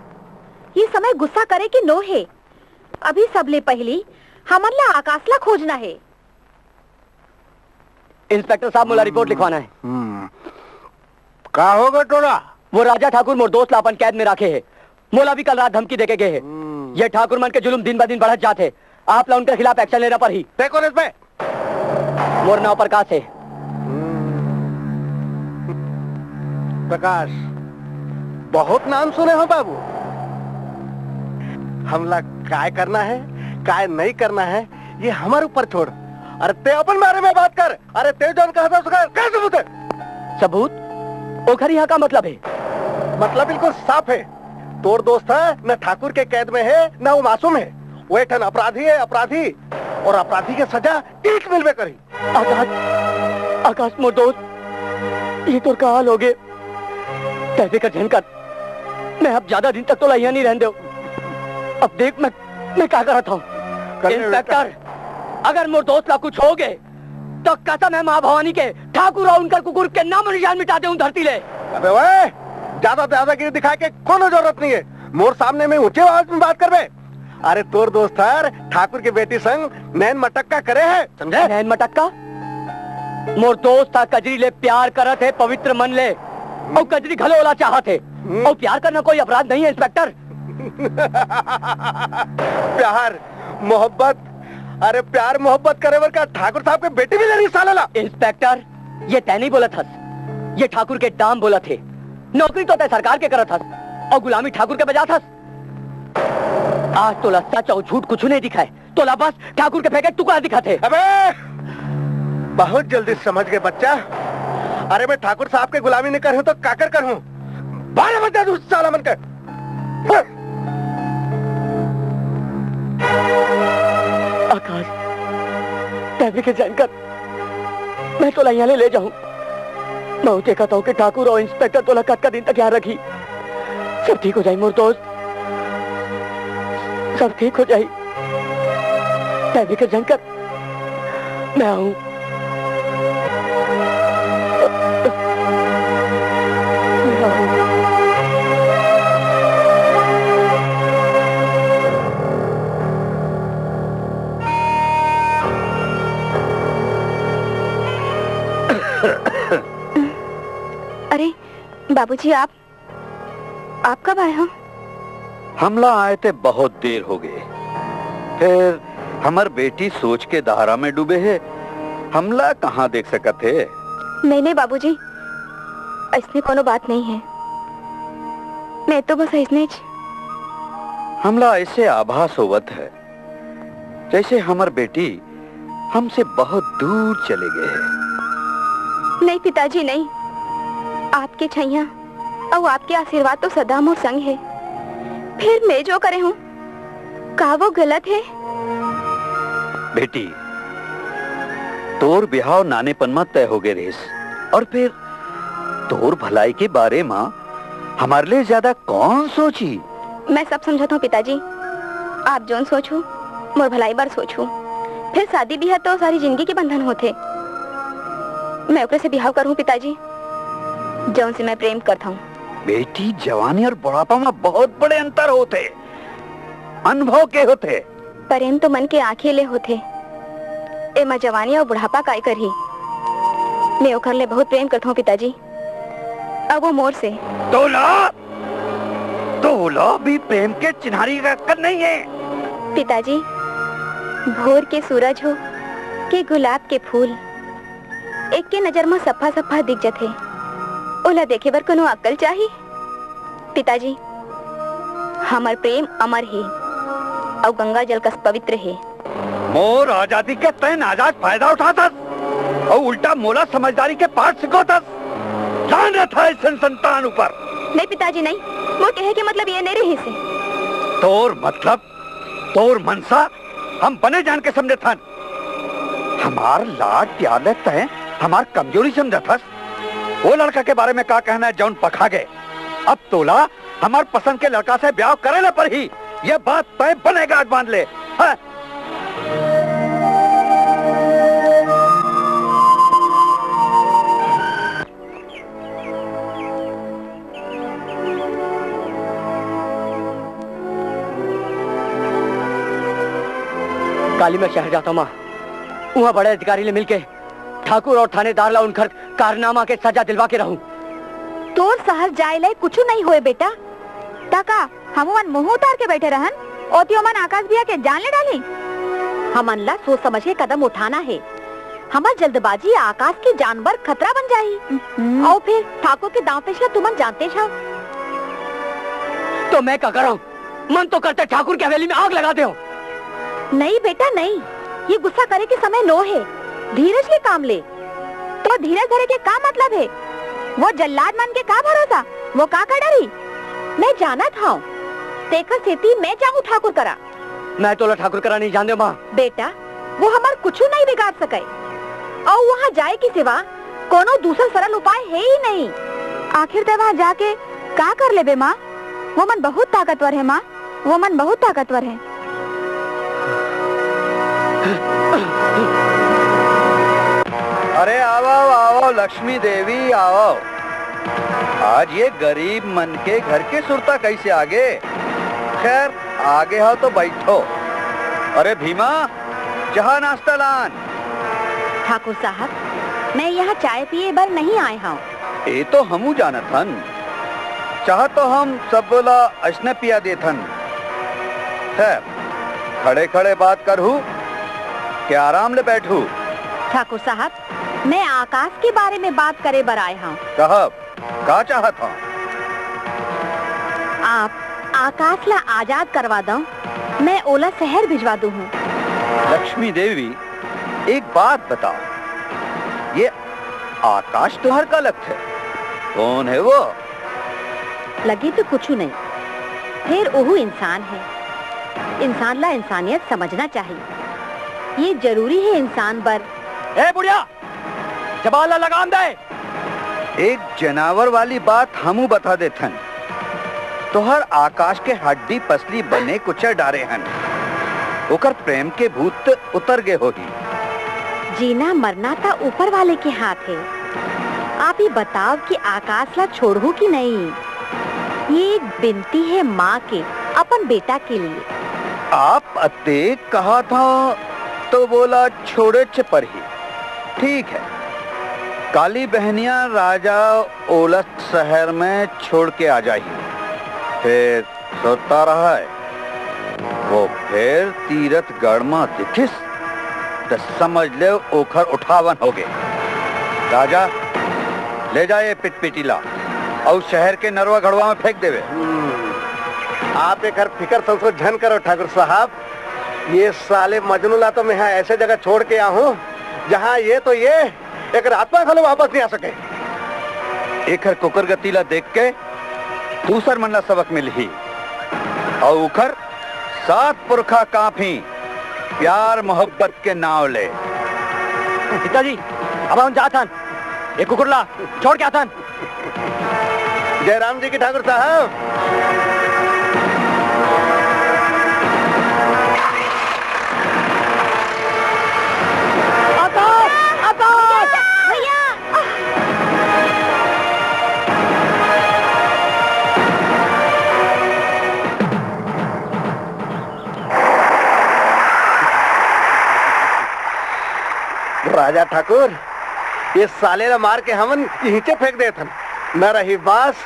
ये समय गुस्सा करे के नो हे। अभी सबले पहिली हमन ला आकाश ला खोजना हे। इंस्पेक्टर साहब, मोला रिपोर्ट लिखवाना हे। हम्म। का हो गे टोला? वो राजा ठाकुर मोर दोस्त ला अपन कैद में राखे हे। मोला भी कल रात धमकी देके गे हे। हम्म। ये ठाकुर मन के जुलुम दिन ब दिन बढ़त जात हे। आप ला उनके खिलाफ एक्शन लेना पड़ही। देखो रेस बे, मोर नाव प्रकाश हे। हम्म। प्रकाश, बहुत नाम सुने हो बाबू। हमला काय करना है, काय नहीं करना है, ये हमर ऊपर छोड़। अरे ते अपन बारे में बात कर। अरे ते जौन कहत हस ओकर का सबूत है? सबूत? ओखर यहाँ का मतलब है? मतलब बिल्कुल साफ है। तोर दोस्त है, न ठाकुर के कैद में है, न वो मासूम है। वो एक ठन अपराधी है, अपराधी। और अपराधी के सजा ठीक मिलबे करही। आकाश, आकाश मोर दोस्त, ये तोर का हाल होगे? तैं फिकर झन कर, मैं अब ज्यादा दिन तक तोला यहाँ नहीं रहन देव। अब देख मैं, मैं का करत हूँ। कर ले बेटा। इंस्पेक्टर, अगर मोर दोस्त ला कुछ होगे, तो कसम है माँ भवानी के, ठाकुर और उनकर कुकुर के नामो निशान मिटा देहूँ धरती ले। अबे ओए, ज्यादा दादागिरी दिखाए के कोनो जरूरत नहीं है। मोर सामने में ऊंचे आवाज में बात करबे। अरे तोर दोस्त हर ठाकुर के बेटी संग नैन मटक्का करे है, समझे? नैन मटक्का? मोर दोस्त ह कजरी ले प्यार करत हे, पवित्र मन ले, अउ कजरी घलो ओला चाहत हे। हम्म। अउ प्यार करना कोई अपराध नहीं है, इंस्पेक्टर। प्यार, मोहब्बत, अरे प्यार मोहब्बत करे बर का ठाकुर साहब के बेटी भी ले रही साला ला? इंस्पेक्टर, ये तै नहीं बोलत हस, ये ठाकुर के दाम बोलत हे। नौकरी तो तै सरकार के करत हस अउ गुलामी ठाकुर के बजात हस। आज तोला सच अउ झूठ कुछु नहीं दिखाए, तोला बस ठाकुर के फेंके टुकड़ा दिखत हे। अबे, बहुत जल्दी समझ गए बच्चा। अरे मैं ठाकुर साहब के गुलामी नहीं करहूं तो काकर करहूं? बारह बजे तू साला मन के। आकाश, तै भी के जानकर मैं तोला यहाँ ले, ले जाऊं। मैं देखत हूँ कि ठाकुर और इंस्पेक्टर तोला कतका दिन तक यहाँ रखी। सब ठीक हो जाई मोर दोस्त, सब ठीक हो जाई। तै भी के जानकर मैं आऊं। मैं आऊं। अरे बाबूजी, आप आप कब आए हो? हमला आए ते बहुत देर हो गए। फिर हमर बेटी सोच के धारा में डूबे हे, हमला कहाँ देख सकत हे? नहीं, नहीं बाबूजी, ऐसने कोनो बात नहीं है। मैं तो बस ऐसने च- हमला ऐसे आभास होवत है, जैसे हमर बेटी हमसे बहुत दूर चले गए हैं। नहीं पिताजी, नहीं। आपके छैया अउ आपके आशीर्वाद तो सदा मोर संग है। फिर मैं जो करे हूँ, का वो गलत है? बेटी, तोर बिहाव नानेपन म तय हो गए रहिस, और फिर तोर भलाई के बारे म हमारे लिए ज्यादा कौन सोची? मैं सब समझत हूँ पिताजी, आप जोन सोचहू, मोर भलाई बर सोचहू। फिर शादी बिहा तो सारी जिंदगी के बंधन होथे। मैं ओकरे से बिहाव करहूँ पिताजी, जौन से मैं प्रेम करत हूँ। बेटी, जवानी और बुढ़ापा में बहुत बड़े अंतर होथे, अनुभव के होथे। प्रेम तो मन के आँखी ले होथे, एमा जवानी और बुढ़ापा काय करही? मैं ओकर ले बहुत प्रेम करत हूँ पिताजी। अब वो मोर से। तोला, तोला भी प्रेम के चिन्हारी का अक्कल नहीं है। पिताजी, भोर के सूरज हो के गुलाब के फूल, एक के नजर म सफा सफा दिख जथे, ओला देखे बर कोनो अक्कल चाही? पिताजी, हमर प्रेम अमर हे अउ गंगा जल कस पवित्र हे। मोर आजादी के तैं नाजायज फायदा उठाथस अउ उल्टा मोला समझदारी के पाठ सिखोथस। लानत हे अइसन संतान ऊपर। नहीं पिताजी, नहीं। मोर कहे के मतलब ये नहीं रहिस हे। तोर मतलब, तोर मनसा हम बने जान के समझत हन। हमार लाड प्यार ले तैं हमार कमजोरी समझत हस। वो लड़का के बारे में का कहना है जौन पखा गए? अब तोला हमार पसंद के लड़का से ब्याह करे ला पड़ही। ये बात तैं बने गांठ बांध ले। हाँ। काली मैं शहर जाता हूँ माँ, वहाँ बड़े अधिकारी ले मिलके ठाकुर और थानेदार ला उनकर कारनामा के सजा दिलवा के रहूं। तोर शहर जाए ले कुछ नहीं होए बेटा। ता का हम ओमन मुंह उतार के बैठे रहन, ओती ओमन आकाश भैया के जान ले डाली। हमन ला सोच समझ के कदम उठाना है। हमर जल्दबाजी आकाश के जान बर खतरा बन जाही। हम्म। अउ फिर ठाकुर के दांव पेच ला तुमन जानते छव। तो मैं का करंव? मन तो करथे ठाकुर के हवेली में आग लगा देंव। नहीं बेटा, नहीं, ये गुस्सा करे के समय नो हे। धीरज ले काम ले। तो धीरज धरे के का मतलब हे? वो जल्लाद मन के का भरोसा? वो का कर डरही? मैं जानत हंव, तेखर सेती मैं जाहूं ठाकुर करा। मैं तोला ठाकुर करा नहीं जान देंव, माँ। बेटा, वो हमर कुछु नहीं बिगाड़ सकय। अउ वहाँ जाए के सिवा कोनो दूसर सरल उपाय हे ही नहीं। आखिर तैं वहाँ जाके का कर लेबे, माँ? वो मन बहुत ताकतवर हे, माँ। वो मन बहुत ताकतवर हे। अरे आवव, आवव लक्ष्मी देवी, आवव। आज ये गरीब मन के घर के सुरता कैसे आगे? खैर, आगे हो तो बैठो। अरे भीमा, चाह नाश्ता लान। ठाकुर साहब, मैं यहाँ चाय पिए बर नहीं आए हंव। ए तो हमू जानत हन, चाह तो हम सब ला अइसने पिया देथन। खैर, खड़े खड़े बात करहू के आराम ले बैठू? ठाकुर साहब, मैं आकाश के बारे में बात करे बर आए हंव। कहव, का चाहत हव? आप आकाश ला आजाद करवा दव, मैं ओला शहर भिजवा दूहूं। लक्ष्मी देवी, एक बात बताव, ये आकाश तुंहर का लगथे? कौन हे वो? लगे तो कुछु नहीं, फेर ओहू इंसान हे। इंसान ला इंसानियत समझना चाहिए। ये जरूरी हे इंसान बर। ए बुढ़िया, जबान ला लगाम दे। एक जनावर वाली बात हमू बता देथन। तोहर आकाश के हड्डी पसली बने कुचर डारे हन। ओकर प्रेम के भूत उतर गे होही। जीना मरना त ऊपर वाले के हाथ हे। आप ही बताव कि आकाश ला छोड़हू कि नहीं? ये एक बिनती हे माँ के अपन बेटा के लिए। आप अतेक कहत हव तो वोला छोड़ेच परही। ठीक है, काली बहनिया राजा ओला शहर में छोड़ के आ जाही। फेर सोता रहय, वो फेर तीरथगढ़ म दिखिस त समझ ले ओखर उठावन होगे। राजा, ले जा ये पिटपिटी ला अउ शहर के नरवा घड़वा में फेंक देवे। हम्म। आप एकर फिकर संसो झन करो ठाकुर साहब, ये साले मजनू ला तो मैं यहाँ ऐसे जगह छोड़ के आहूँ जहाँ ये तो ये एकर आत्मा घलो वापस नहीं आ सके। एकर कुकरगति ला देख के दूसर मन ला सबक मिलही। अउ उखर सात पुरखा कांपही प्यार मोहब्बत के नाव ले। पिताजी, अब हम जात हन, ये कुकुर ला छोड़ के आथन। जय राम जी की ठाकुर साहब। आकाश! आकाश! भैया! राजा ठाकुर, ये साले ला मार के हमन इहिंचे फेंक देथन। न रही बांस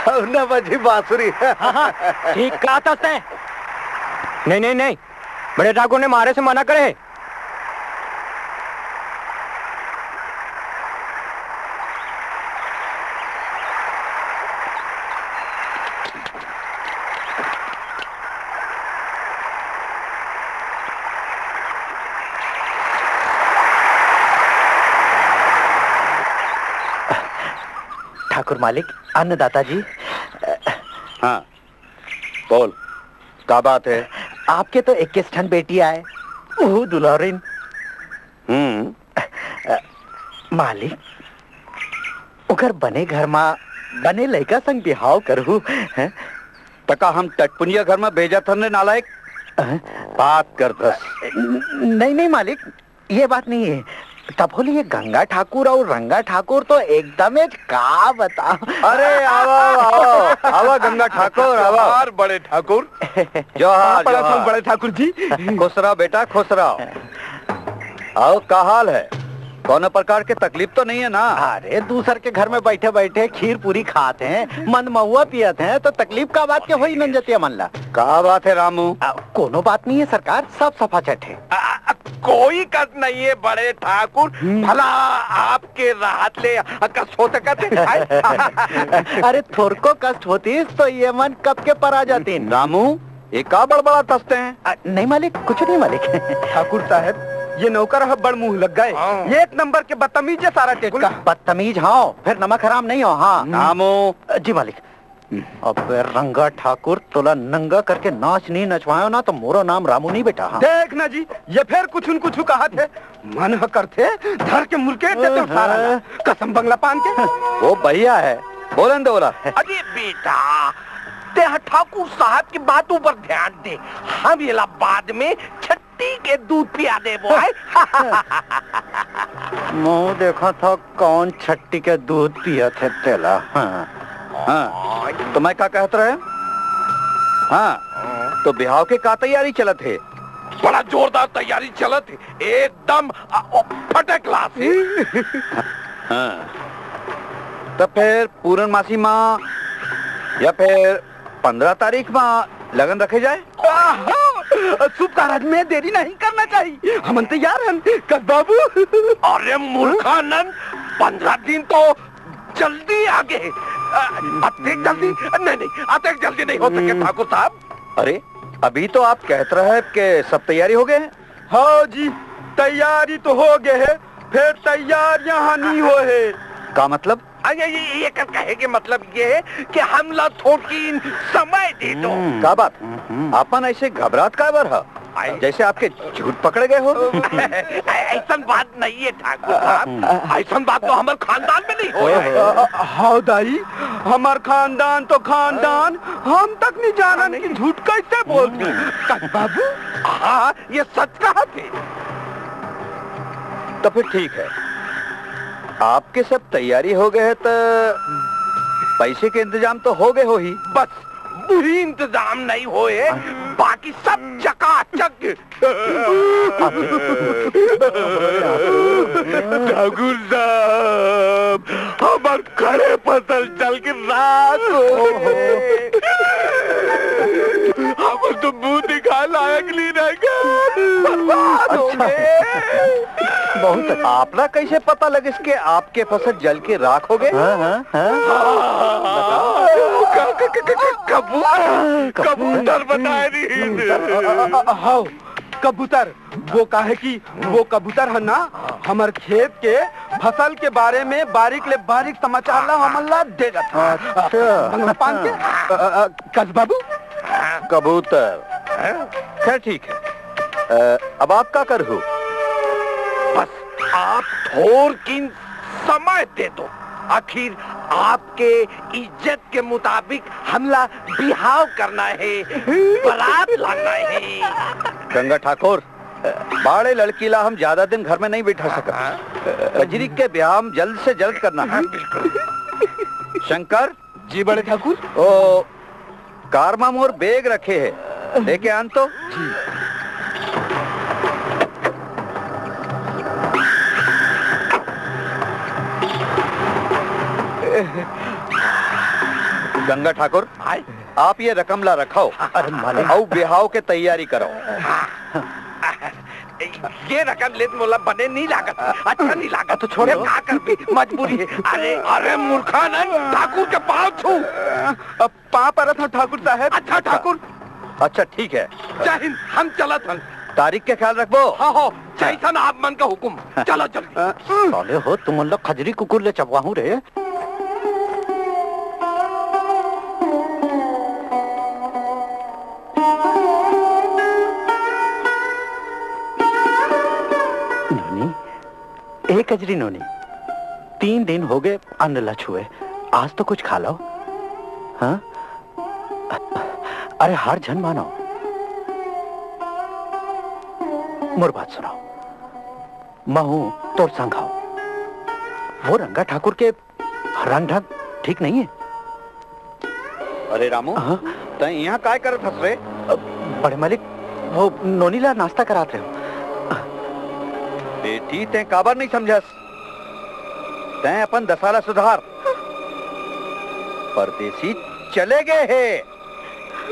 अउ न बजही बांसुरी। हाँ, हाँ, ठीक कहत हस तैं। नहीं, नहीं, नहीं, बड़े ठाकुर ने मारे से मना करे हे। ठाकुर मालिक, अन्नदाता जी। हाँ, बोल, का बात हे? आपके तो इक्कीस ठन बेटी आय, उहू दुलहरिन। हम्म। अ, मालिक, ओकर बने घर मा बने लइका संग बिहाव करहू, हैं? त का हम टटपुनिया घर मा भेजत हन रे नालायक? हैं? बात करथस। नहीं, नहीं मालिक, ये बात नहीं हे। तभो ले ये गंगा ठाकुर अउ रंगा ठाकुर तो एकदमेच का बताव। अरे, आवा, आवा, आवा, आवा, गंगा ठाकुर, आवा। जोहार, बड़े ठाकुर। जोहार, प्रणाम, जोहार। बड़े ठाकुर जी। खुश रह बेटा, खुश रह। अउ का हाल हे? कोनो प्रकार के तकलीफ तो नहीं हे ना? अरे, दूसर के घर में बैठे-बैठे खीर पूरी खात हे, मद महुआ पियत हे, तो तकलीफ का बात के होही नंजतिया मन ला? का बात हे रामू? अ, कोनो बात नहीं हे सरकार, सब सफा चट हे। अ, अ, कोई कष्ट नहीं है बड़े ठाकुर। हम्म। भला आपके रहत ले कष्ट हो सकत है? अरे, थोरको कष्ट होतिस तो ये मन कब के परा जातिन। रामू, ये का बड़बड़ाथस तैं? अ, नहीं मालिक, कुछ नहीं मालिक। ठाकुर साहब, ये नौकर ह बड़ मुंह लग्गा हे। हाँ। ये एक नंबर के बदतमीज है सारा टेटका। बदतमीज हंव, फेर नमक हराम नहीं हंव। हाँ। रामू। अ, जी मालिक। अबे रंगा ठाकुर, तोला नंगा करके नाच नहीं नचवायो ना तो मोरो नाम रामू नहीं बेटा। हाँ। देख ना जी, ये फेर कुछ न कुछ कहत हे। मन ह करथे धर के मुरकेट देतेंव सारा ला। कसम बंगला पान के। वो भैया है, बोलन दे ओला। अरे बेटा, तेंह ठाकुर साहब के बात ऊपर ध्यान दे, हम एला बाद में छट्टी के दूध पिया देबो, आय। मुंह देखत हंव, कौन छट्टी के दूध पियत हे तेला। हाँ। हाँ, तो मैं का कहत रहेंव? हाँ, तो बिहाव के का तैयारी चलत हे? बड़ा जोरदार तैयारी चलत हे, एकदम, अ, ओ, फटक लास हे। हाँ, त फेर पूरन मासी मा या फेर पंद्रह तारीख मा लगन रखे जाए? आहा, शुभ कारज में देरी नहीं करना चाहिए, हमन तैयार हन, कस बाबू? अरे मूर्खानंद, पंद्रह दिन तो जल्दी आगे। अ, अतेक जल्दी? नहीं, नहीं, अतेक जल्दी नहीं हो सके, हम्म। ठाकुर साहब। अरे, अभी तो आप कहत रहे कि सब तैयारी हो गए हैं। हाँ जी, तैयारी तो हो गए है, फेर तैयारियां ह नहीं होए हे। का मतलब? अरे, ये, ये कर कहे के मतलब ये है कि हमला थोकिन समय दे दो। हम्म। का बात? हम्म। आपन ऐसे घबरात का बर ह? आई। जैसे आपके झूठ पकड़े गए हो? ऐसन बात नहीं है ठाकुर साहब, ऐसन बात तो हमर खानदान में नहीं हो। अ, अ, हाव दाई, हमर खानदान तो खानदान, हम तक नहीं जानन कि झूठ कैसे बोलथे। कस बाबू? हाँ, ये सच कहत हे। तो फिर ठीक है, आपके सब तैयारी हो गए है तो पैसे के इंतजाम तो हो गए होही। बस वही इंतजाम नहीं होए, बाकी सब चकाचक। ठाकुर साहब, हमर खड़े फसल जल के राख हो गए। हमर तो मुंह दिखाए लायक नहीं रह गए। बर्बाद हो अच्छा। गए। बहुत अच्छा। आपला कैसे पता लगिस कि आपके फसल जल के राख हो गए? हाँ, हाँ, हाँ। हाँ, क-, क-, क-, क-, कबू-, कबूतर बताए नहीं। अ, अ, अ, अ, हाव, कबूतर। वो काहे कि वो कबूतर ह ना, हमर खेत के फसल के बारे में बारीक ले बारीक समाचार ला हमन ला दे जाथे। अच्छा। भगवान पान के, अ, अ, अ, कस बाबू? कबूतर। खैर, ठीक है। अ, अब आप का करहू? बस आप थोरकिन समय दे दो। आखिर आपके इज्जत के मुताबिक हमला बिहाव करना है, बारात लाना है। गंगा ठाकुर, बाड़े लड़की ला हम ज्यादा दिन घर में नहीं बैठा सकत। हाँ। कजरी के ब्याह हम जल्द से जल्द करना है। हाँ, बिल्कुल। शंकर। जी बड़े ठाकुर। ओ, कार मा मोर बैग रखे है, लेके आन तो। जी। गंगा ठाकुर, आय? आप ये रकम ला रखव। अरे मालिक। अउ बिहाव के तैयारी करव। ये रकम लेत मोला बने नहीं लागत, अच्छा नहीं लागत। तो छोड़ दो। का करबे, मजबूरी है। अरे, अरे मूर्खानंद, ठाकुर के पाँव छू। अब पाँव परत हंव ठाकुर साहब। अच्छा ठाकुर। अच्छा ठीक है। जय हिंद, हम चलत हन। तारीख के ख्याल रखबो। हाँ हो, जैसन आप मन का हुकुम। चलो जल्दी। साले हो, तुमन ला खजरी कुकुर ले चबवाहूं रे। नोनी, ए कजरी नोनी, तीन दिन हो गए अन्न ला छुए, आज तो कुछ खा लो। हाँ? अरे हार झन मानो, मोर बात सुनो, महूं तोर संग हव। वो रंगा ठाकुर के रंग ढंग ठीक नहीं है। अरे रामू, हाँ? तैं यहाँ काय करत हस रे? अ, बड़े मालिक, वो नोनी ला नाश्ता करात रहे हंव। बेटी, तैं काबर नहीं समझस? तैं अपन दशा ला सुधार। परदेसी चले गए हे,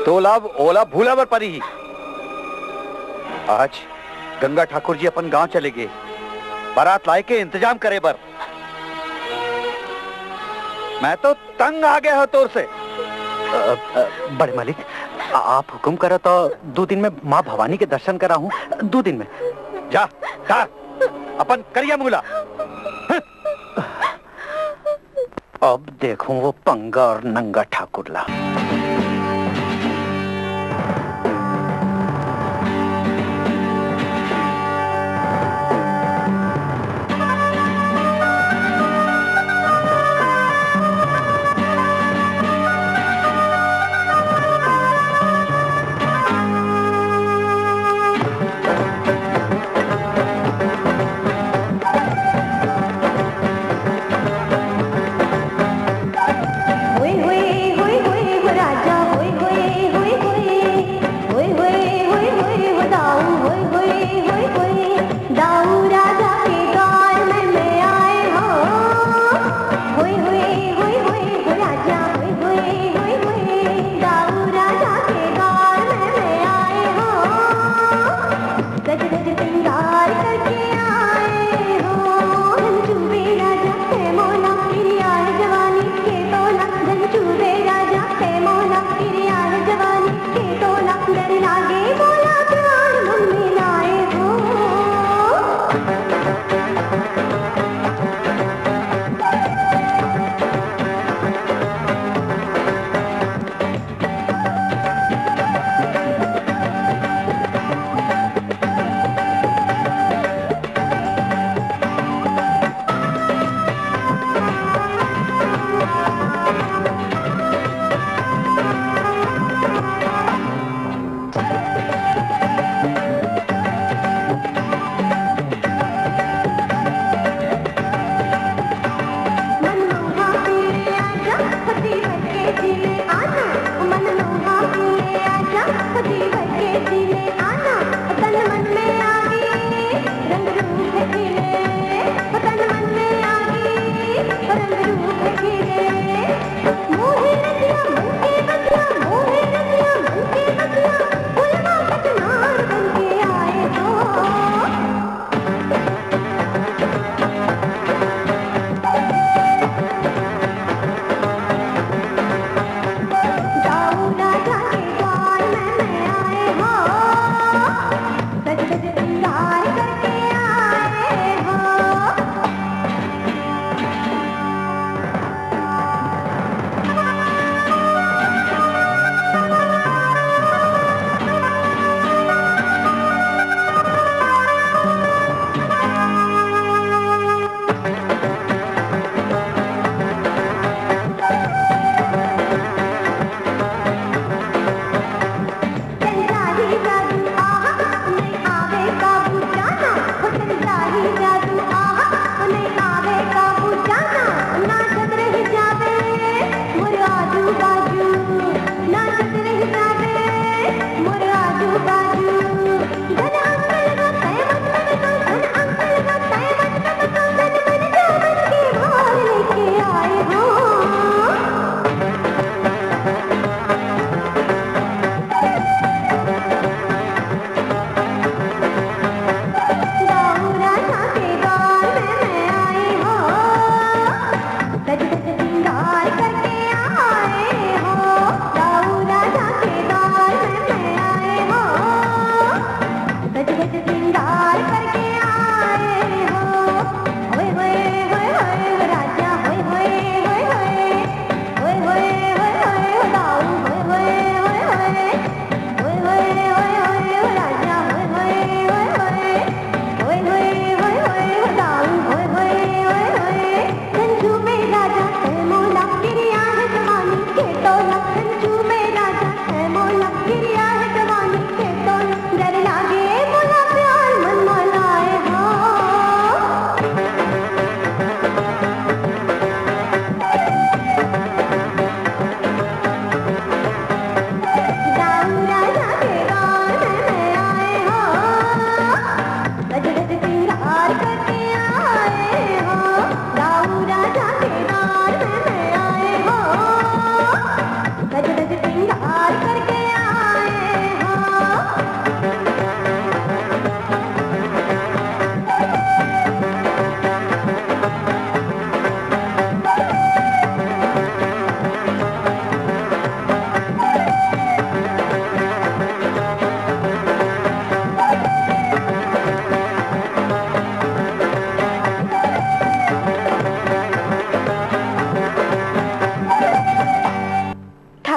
तोला अब ओला भूला बर परी। आज गंगा ठाकुर जी अपन गांव चले गए, बारात लाए के इंतजाम करे बर। मैं तो तंग आ गया हूँ तोर से। अ, अ, बड़े मालिक, आ-, आप हुक्म करो तो दो दिन में माँ भवानी के दर्शन कराहूँ, दो दिन में। जा, जा, अपन करिया मुंह ला। अब देखूं वो पंगा और नंगा ठाकुर ला।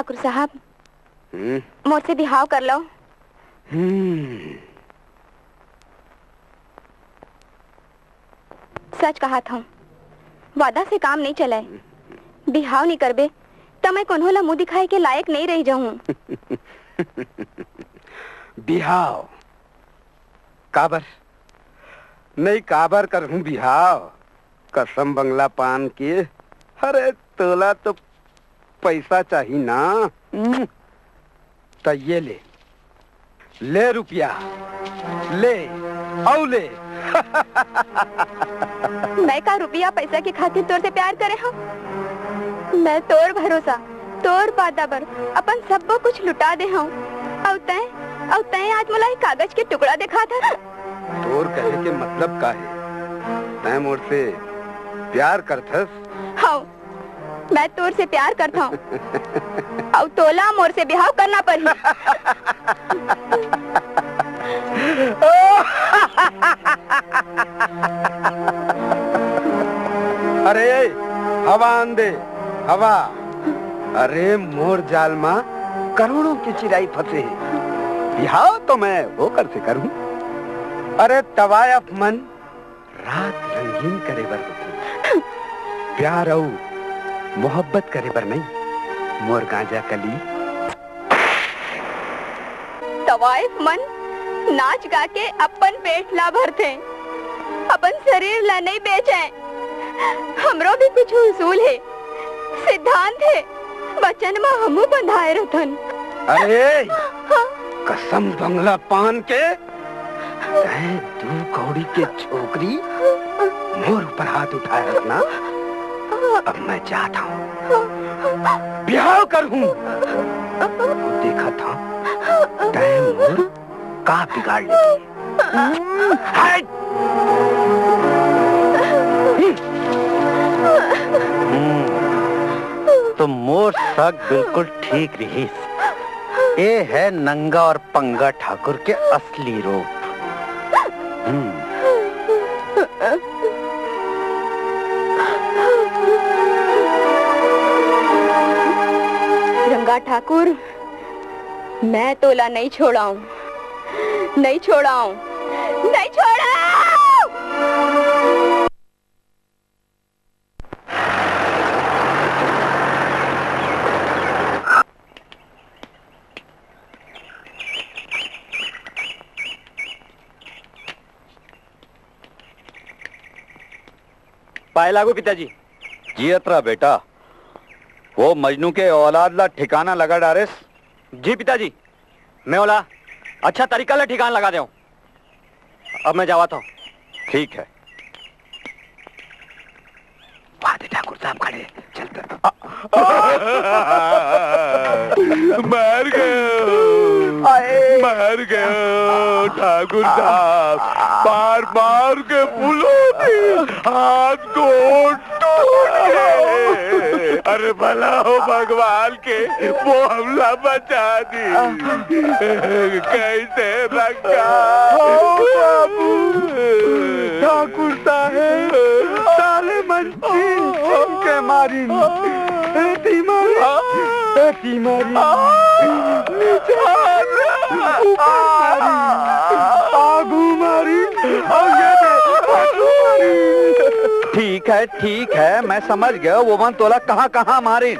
ठाकुर साहब, हम्म? मोर से बिहाव कर लव। हम्म। सच कहत हंव, वादा से काम नइ चलय। बिहाव नइ करबे, त मैं कोनो ला मुंह दिखाए के लायक नइ रहि जाहूं। बिहाव? काबर? नइ, काबर करहूं बिहाव? कसम बंगला पान के। अरे, तोला तो पैसा चाही ना? हम्म। त ये ले, ले रुपया, ले, अउ ले। मैं का रुपया पैसा के खातिर तोर से प्यार करे हंव? मैं तोर भरोसा, तोर वादा बर अपन सब्बो कुछ लुटा दे हंव। अउ तैं, अउ तैं आज मोला एक कागज के टुकड़ा दिखात हस। तोर कहे के मतलब का हे? तैं मोर से प्यार करथस? हव, मैं तोर से प्यार करथंव। अउ तोला मोर से बिहाव करना पड़ही। अरे, हवा आन दे, हवा। अरे, मोर जाल मा करोड़ों के चिरई फंसे हे। बिहाव तो मैं ओकर से करहूं। अरे, तवायफ मन रात रंगीन करे बर होथे, प्यार अउ मोहब्बत करे बर नहीं, मोर गांजा कली। तवायफ मन नाच गा के अपन पेट ला भरथे, अपन शरीर ला नहीं बेचे। हमरो भी कुछ उसूल हे, सिद्धांत हे, वचन म हमू बंधाए रथन। अरे, हाँ। कसम बंगला पान के, तैं दू कौड़ी के छोकरी मोर ऊपर हाथ उठाए रथना। अब मैं जात हंव, बिहाव करहूं, देखत हंव तैं मोर का बिगाड़ लेथे। हट! हम्म, तो मोर शक बिल्कुल ठीक रिहिस। ए है नंगा और पंगा ठाकुर के असली रूप। हम्म। रंगा ठाकुर, मैं तोला नहीं छोड़ाऊं, नहीं छोड़ाऊं, नहीं छोड़ाऊं। पाए लागू पिताजी। जियत रह बेटा, वो मजनू के औलाद ला ठिकाना लगा डारेस। जी पिताजी, मैं ओला अच्छा तरीका ले ठिकाना लगा देंव। अब मैं जावत हंव। ठीक है। वाह दे ठाकुर साहब खड़े, चल कर। मर गयो, मर गयो ठाकुर साहब, मार मार के फुलो दी, हाथ गोड़ टूट गए। अरे भला हो भगवान के, वो हमला बचा दी। कैसे रंगा? ओ बाबू, ठाकुर साहेब, साले मन छीन छीन के मारिन। एती मारिन, एती मारिन, नीचे मारिन, ऊपर मारिन, आगू मारिन, अउ ये दे, आगू मारिन। ठीक है, ठीक है, मैं समझ गया, वो मन तोला कहाँ कहाँ मारिन,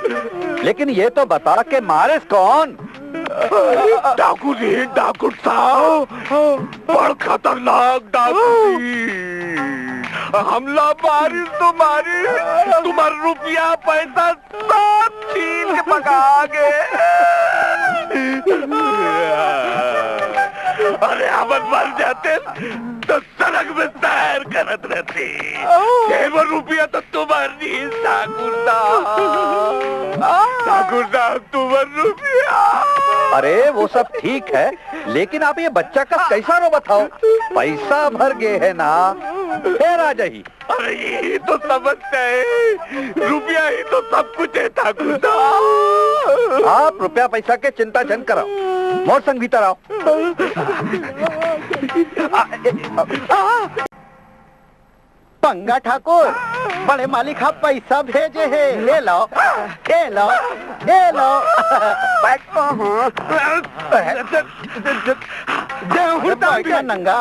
लेकिन ये तो बता के मारेस कौन? डाकू जी, डाकू साहब, बड़ खतरनाक डाकू जी। हमला मारिस तो मारिस, तुम्हार रुपया पैसा सब छीन के भगा गे। अरे, हमन मर जाते तो सड़क में तैर करत रहते। ओ। ये वो रुपया तो तुम्हार नहीं, ठाकुर साहब। आ। ठाकुर साहब, तुम्हार रुपया। अरे, वो सब ठीक है, लेकिन आप ये बच्चा का कैसा रो बताओ? पैसा भर गए है ना, फिर आ जाही। अरे, यही तो समस्या है, रुपया ही तो सब कुछ है, ठाकुर साहब। आप रुपया पैसा के चिंता झन कराओ, मोर संग भीतर आओ। पंगा ठाकुर, बड़े मालिक हा पैसा भेजे हे, ले लो, ले लो। ये लो। बैठ। गेहूं अरे बैठ ना नंगा।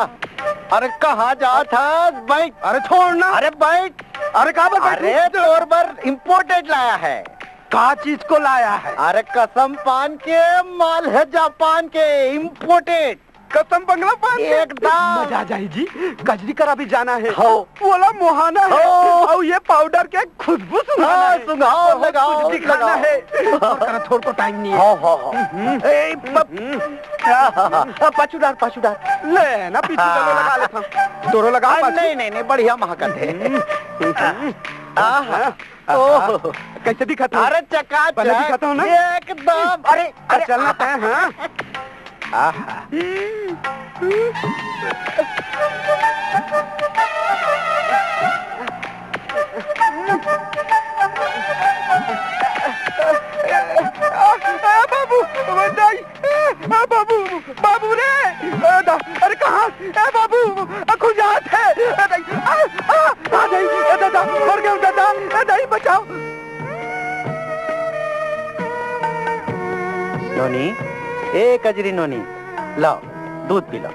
अरे कहाँ जात हस? बैठ। अरे छोड़ ना। अरे बैठ। अरे का बर बैठूं? अरे तोर बर इम्पोर्टेड लाया है। का चीज को लाया है? अरे कसम पान के माल है, जापान के इम्पोर्टेड। कसम बंगला पान के। एकदम। मजा आ जाही जी। कजरी करा भी जाना है। हाँ। वोला मोहाना है। हाँ। अउ ये पाउडर के खुशबू सुंघाना हाँ, है। सुंघाओ, बहुत लगाओ, कुछ दिखाना लगाओ। है। और करा थोड़ को टाइम नहीं है। हाँ, हाँ, हाँ। हम्म। ए, प-, हम्म। आ, पाछू डार, पाछू डार। ले ना, पीछू हाँ। चलो लगा लेता हूँ। तोरो लगा आ, पाछू। नहीं, नहीं, नहीं, बढ़िया महकत है। हम्म। हम्म। आहा। हाँ। ओह। कैसे दिखाता हूँ? अरे चकाचक। पहले दिखाता हूँ ना। एकदम। अरे, अरे, अरे, चलना तय, हाँ? आहा। ए, बाबू, नहीं। ए, बाबू, बाबू रे। ए, दा-, अरे कहाँ? ए, बाबू, अ, खुजात है। ए, दाई, आ, आ, आ, दाई, ए, दादा, मर गया दादा। ए, दाई, बचाओ। नोनी, ए कजरी नोनी, लाओ, दूध पी लो।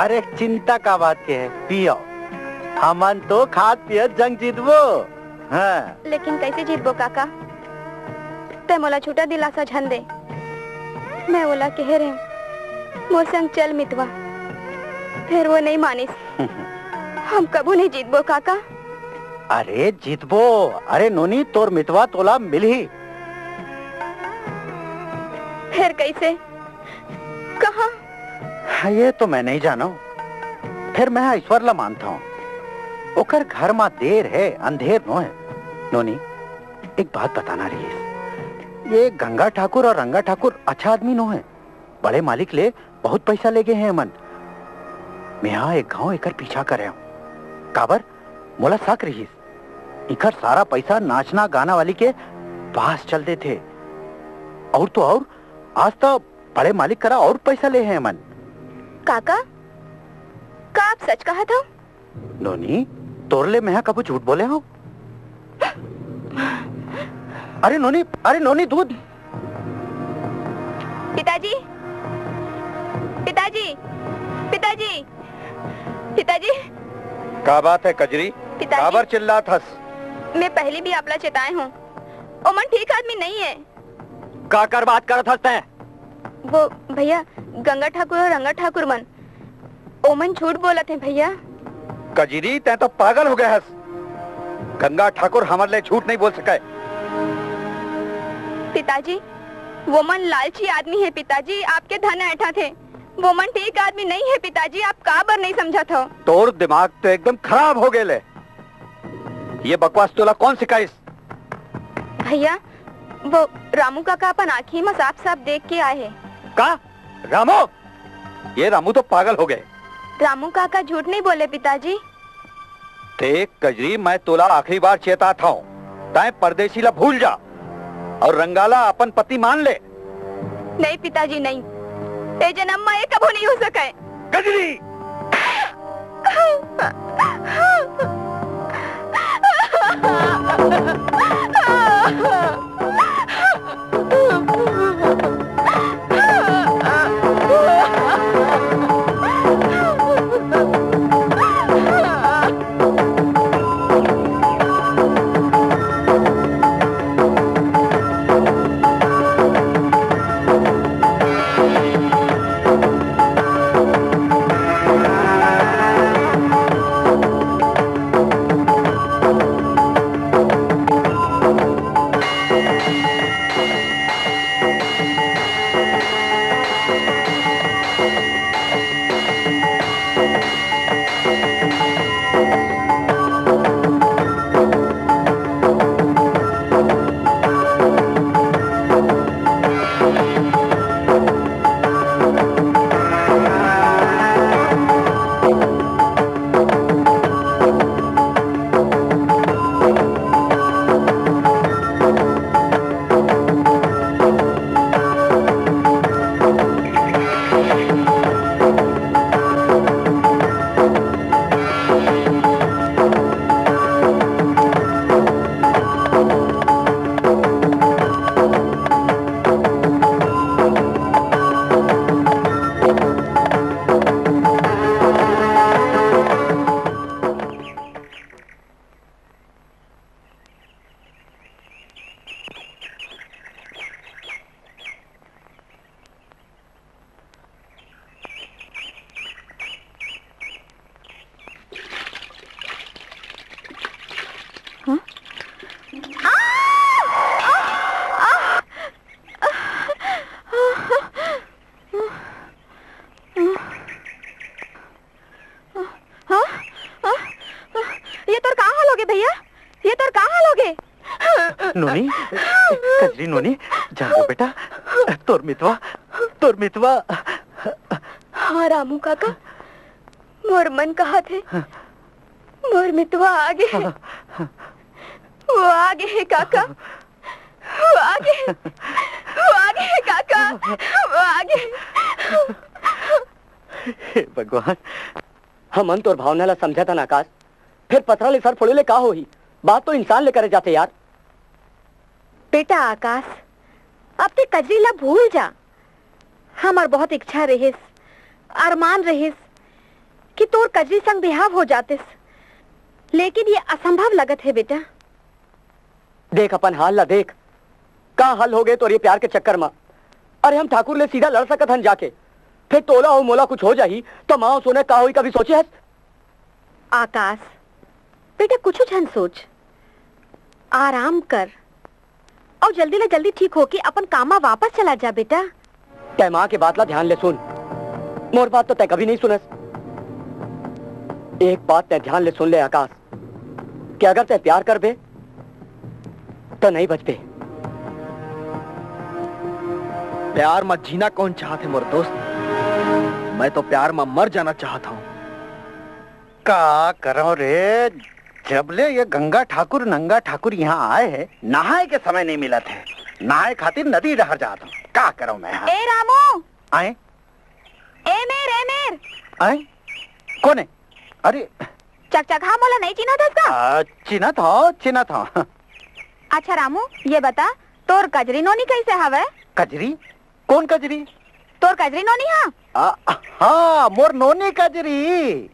अरे चिंता का बात के है, पियो। हमन तो खात पियत जंग जीतबो। हाँ। लेकिन कैसे जीतबो काका? तै मोला झूठा दिलासा झन दे। मैं ओला कहे रहेंव, मोर संग चल मितवा। फिर वो नहीं मानिस। हम कभू नहीं जीतबो काका। अरे जीतबो। अरे नोनी, तोर मितवा तोला मिलही। फिर कैसे? कहाँ? हाँ, ये तो मैं नहीं जानो। फिर मैं ईश्वर ला मानता हूँ। ओकर घर मा देर है, अंधेर नो है। नोनी, एक बात बताना रहीस। ये गंगा ठाकुर और रंगा ठाकुर अच्छा आदमी नो है। बड़े मालिक ले बहुत पैसा ले गए हैं एमन। मेहा एक घांव एकर पीछा करे हूँ। काबर? मोला शक रहीस। इकर सारा पैसा नाचना गाना वाली के पास चल देथे। और तो और, आज तो बड़े मालिक करा और पैसा ले हैं एमन। काका, का आप सच कहत हो? नोनी, तोर ले मेहा कभू झूठ बोले हंव? अरे नोनी, अरे नोनी, दूध। पिताजी, पिताजी, पिताजी, पिताजी। का बात है कजरी? पिताजी। काबर चिल्लात हस? मैं पहली भी आपला चेताए हूँ, ओमन ठीक आदमी नहीं है। काकर बात करत हस तैं? वो भैया, गंगा ठाकुर और रंगा ठाकुर मन, ओमन झूठ बोलत हैं भैया। कजरी, तैं तो पागल हो गए हस। गंगा ठाकुर हमर ले झूठ नहीं बोल सके। पिताजी, वो मन लालची आदमी है पिताजी, आपके धन ऐंठत हे। वो मन ठीक आदमी नहीं है पिताजी, आप काबर नहीं समझत हो? तोर दिमाग तो एकदम खराब हो गेले। ये बकवास तोला कौन सिखाइस? भैया, वो रामू काका अपन आँखी में साफ साफ देख के आए हैं। का? रामू? ये रामू तो पागल हो गए। रामू काका झूठ नहीं बोले पिताजी। देख कजरी, मैं तोला आखिरी बार चेतात हंव, तैं परदेसी ला भूल जा और रंगाला अपन पति मान ले। नहीं पिताजी, नहीं, ए जन्म में ये कभू नहीं हो सके। कजरी! नोनी, कजरी नोनी, जान दे बेटा, तोर मितवा, तोर मितवा। हाँ रामू काका, मोर मन कहा थे, मोर मितवा आगे हे। वो आगे हे काका, वो आगे हे, वो आगे हे काका, वो आगे हे। हे भगवान। हमन तोर भावना ला समझत हन आकाश, फिर पथरा ले सर फोड़े ले का होही? बात तो इंसान ले करे जाथे यार। बेटा आकाश, अब ते कजरी ला भूल जा। हमर बहुत इच्छा रहिस, अरमान रहिस कि तोर कजरी संग बिहाव हो जातिस, लेकिन ये असंभव लगत हे बेटा। देख अपन हाल ला देख, का हल हो गए तोर ये प्यार के चक्कर मा। अरे हम ठाकुर ले सीधा लड़ सकत हन जाके, फिर तोला अउ मोला कुछ हो जाही तो माँ अउ सोना का होही, कभी सोचे हस? आकाश, बेटा कुछ झन सोच, आराम कर अउ जल्दी ले जल्दी ठीक होके अपन काम मा वापस चला जा बेटा। तै माँ के बात ला ध्यान ले सुन, मोर बात तो तै कभी नहीं सुनस। एक बात तै ध्यान ले सुन ले आकाश, कि अगर तै प्यार करबे तो नहीं बचबे। प्यार मा जीना कौन चाहत हे मोर दोस्त? मैं तो प्यार मा मर जाना चाहत हूँ। का करंव रे, जब ले ये गंगा ठाकुर नंगा ठाकुर यहाँ आए हे, नहाए के समय नहीं मिलत हे। नहाए खातिर नदी डहर जात हूँ। का करंव मैं? हाँ। ए रामू, आए? ए मेर, ए मेर। आए? कोन हे? अरे। चकचकहा मोला नहीं चिन्हत हस का? आ, चिन्हत हंव, चिन्हत हंव। अच्छा रामू, ये बता, तोर कजरी नोनी कैसे हवे? कजरी? कोन कजरी? तोर कजरी नोनी हा? आ, हाँ, मोर नोनी कजरी।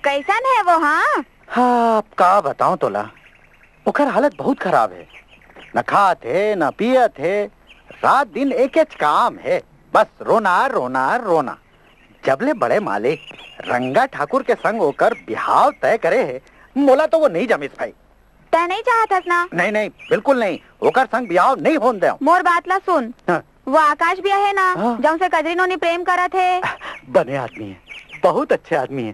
कैसन हे वो, हाँ? हाँ, अब का बतांव तोला, ओकर हालत बहुत खराब हे। न खात हे, न पियत हे, रात दिन एकेच काम हे, बस रोना, रोना, रोना। जब ले बड़े मालिक रंगा ठाकुर के संग ओकर बिहाव तय करे हे, मोला तो वो नहीं जमिस भाई। तै नहीं चाहत हस ना? नहीं, नहीं, बिल्कुल नहीं। ओकर संग बिहाव नहीं होन देंव। मोर बात ला सुन। हाँ। वो आकाश भैया हे ना, हाँ। जौन से कजरी नोनी प्रेम करत हे। बने आदमी हे, बहुत अच्छे आदमी हे।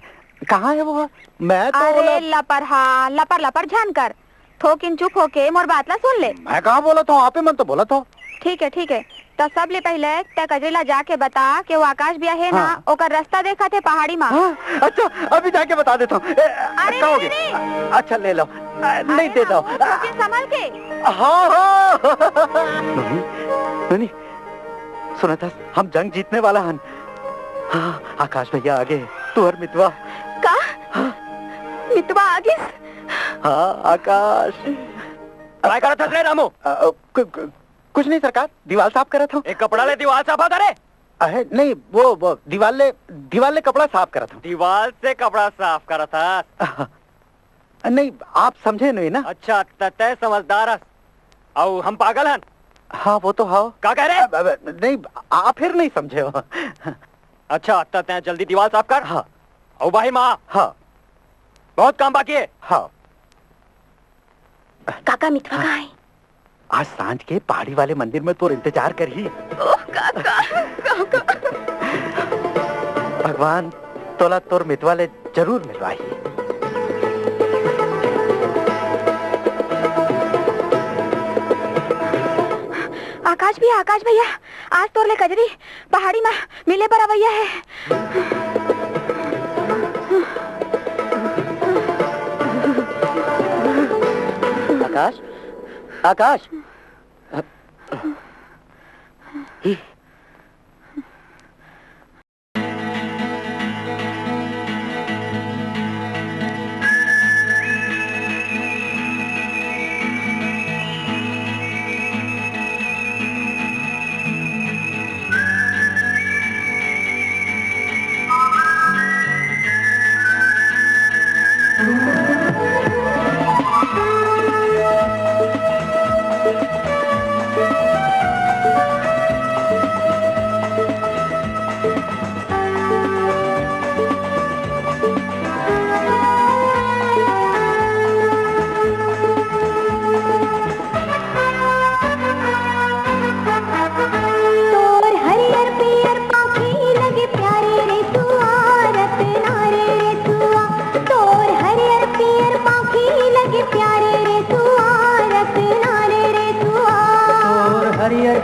कहाँ हे वो? मैं तो अरे ओला लपर हा, लपर लपर झन कर। थोकिन चुप होके मोर बात ला सुन ले। मैं कहाँ बोलत हंव? आपे मन तो बोलत हो। ठीक हे, ठीक हे। त सबले पहिले तै कजरी ला जाके बता के वो आकाश भैया हे ना, हाँ। ओकर रास्ता देखत हे पहाड़ी मा। हाँ, अच्छा, अभी जाके बता देत हंव। ए, अरे, का हो नहीं, गया? नहीं। अच्छा, ले लो। आ, नहीं अरे दे दो। रामू, थोकिन संभल के। हाँ, हाँ। नोनी, नोनी, सुनत हस, हम जंग जीतने वाला हन। हाँ, आकाश भैया आगे, तोर मितवा। का? हाँ। मितवा आगे? हाँ, आकाश। काय करत हस रे रामू? अ, अ, कु-, कु-, कुछ नहीं सरकार, दीवाल साफ करत हंव। एक कपड़ा ले दीवाल साफ करे? अरे नहीं, वो, वो दीवाल ले, दीवाल ले कपड़ा साफ करत हंव। दीवाल से कपड़ा साफ करत हस? नहीं, आप समझे नहीं ना। अच्छा, त तै समझदार हस, अउ हम पागल हन। हाँ, वो तो हव। का कह रहे? अब, अब, नहीं, आप फिर नहीं समझे हो। अच्छा, त तै जल्दी दीवाल साफ कर। हाँ। अउ बाहिर मा। हाँ। बहुत काम बाकी हे। हाँ। काका, मितवा कहाँ हे? आज सांझ के पहाड़ी वाले मंदिर में तोर इंतजार करही। ओह, काका, काका। भगवान तोला तोर मितवा ले जरूर मिलवाही। आकाश भैया, आकाश भैया, आज तोर ले कजरी पहाड़ी मा मिले बर अवइया हे। आकाश, आकाश।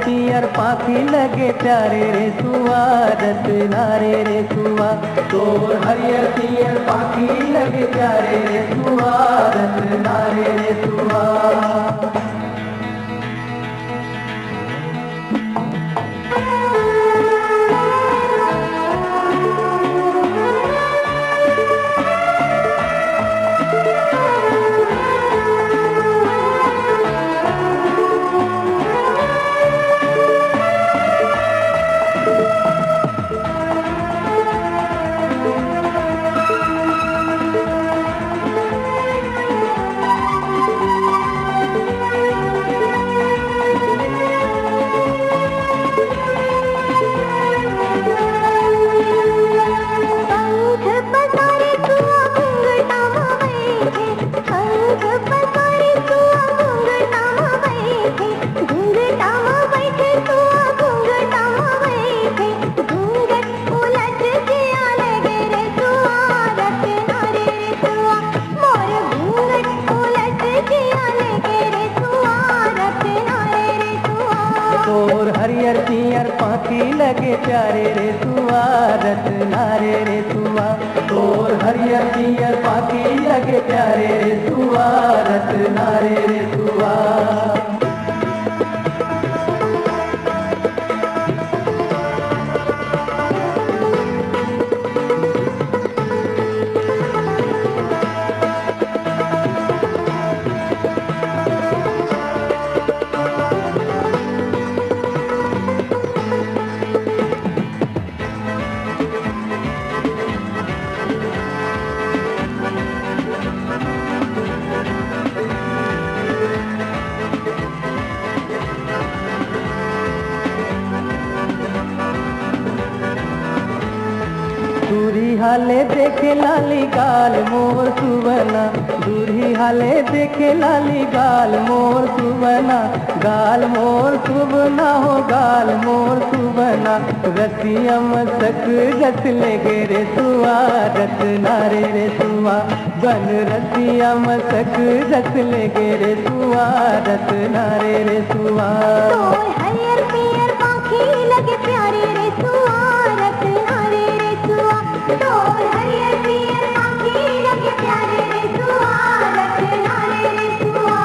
पियर पाखी लगे प्यारे रे सुआ, रतना रे रे सुआ। तोर हरियर पियर पाखी लगे प्यारे रे सुआ, रतना रे रे सुआ। तोर हरियर पियर पाखी लगे प्यारे रे सुआ, रतना रे रे सुआ। तोर हरियर पियर पाखी लगे प्यारे रे सुआ, रतना रे रे सुआ। दूरिहा ले देखे लाली गाल मोर सुवना, दूरिहा ले देखे लाली गाल मोर सुवना, गाल मोर सुवना हो गाल मोर सुवना। रसिया मसक जस लेगे रे सुआ, रतना रे रे सुआ। बन रसिया मसक जस लेगे रे सुआ, रतना रे रे सुआ। तोर हरियर पियर पाखी लगे प्यारे रे सुआ, रतना रे रे सुआ। तोर हरियर पियर पाखी लगे प्यारे रे सुआ, रतना रे रे सुआ।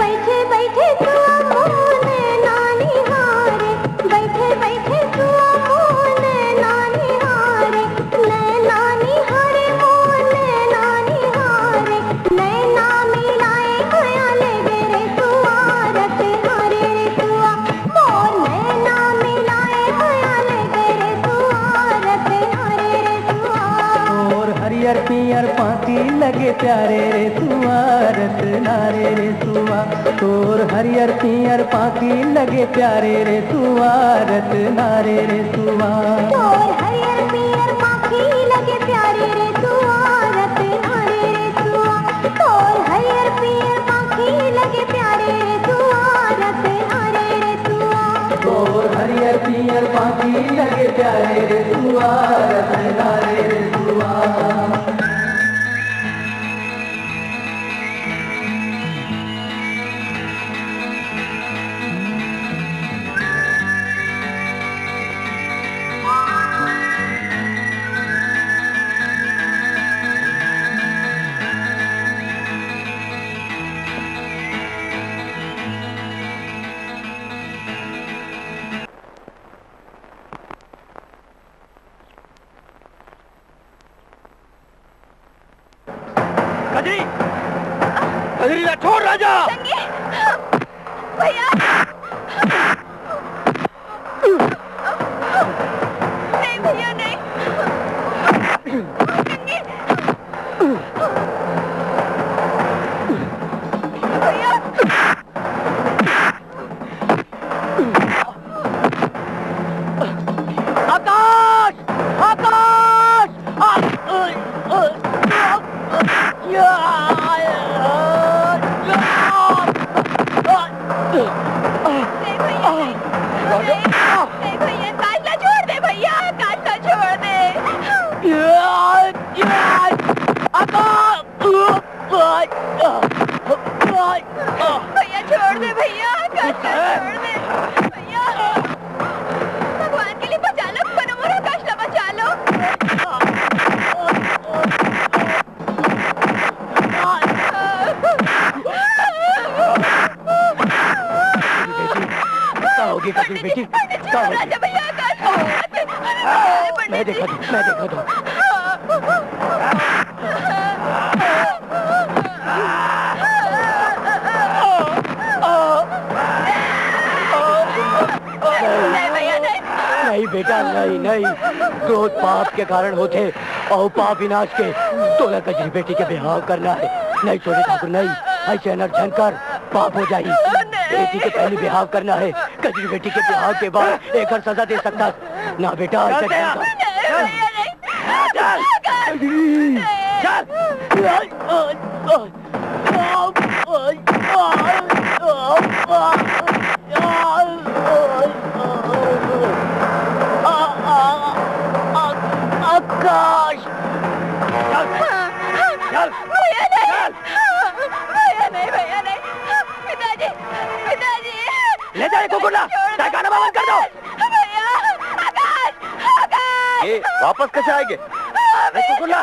बैठे बैठे सुआ मोर नैना निहारे, बैठे बैठे सुआ मोर नैना निहारे, नैना निहारे मोर नैना निहारे, नैना मिलाए मया लेगे रे सुआ, रतना रे रे सुआ। मोर नैना मिलाए मया लेगे रे सुआ, रतना रे रे सुआ। तोर हरियर पियर पाखी लगे प्यारे रे सुआ, रतना रे रे सुआ। तोर हरियर पियर पाखी लगे प्यारे रे सुआ, रतना रे रे सुआ। तोर हरियर पियर पाखी लगे प्यारे रे सुआ, रतना रे रे सुआ। तोर हरियर पियर पाखी लगे प्यारे रे सुआ, रतना रे रे सुआ। तोर हरियर पियर पाखी लगे प्यारे रे सुआ, रतना रे रे सुआ। कजरी! कजरी ला छोड़ राजा! संगी! भैया! नहीं भैया, नहीं। संगी! राजा भैया, आकाश, अरे, मैं देखा दूं, मैं देखा दूं। नहीं भैया, नहीं। नहीं बेटा, नहीं, नहीं। क्रोध पाप के कारण होथे, अउ पाप विनाश के। तोला कजरी बेटी के बिहाव करना हे। नहीं छोटे ठाकुर, नहीं, अइसे अनर झन कर, पाप हो जाही। बेटी के पहली बिहाव करना हे, कजरी बेटी के बिहाव के बाद एकर सजा दे सकता। ना बेटा, चल, चल, चल। चल। चल। आकाश। चल। चल। भैया नहीं। चल। भैया नहीं, भैया नहीं। पिताजी, पिताजी। ले जाओ ये कुकुरला। छोड़ दो। तहखाना में बंद कर दो। भैया, आकाश, आकाश। ये वापस कैसे आएंगे? अरे कुकुरला,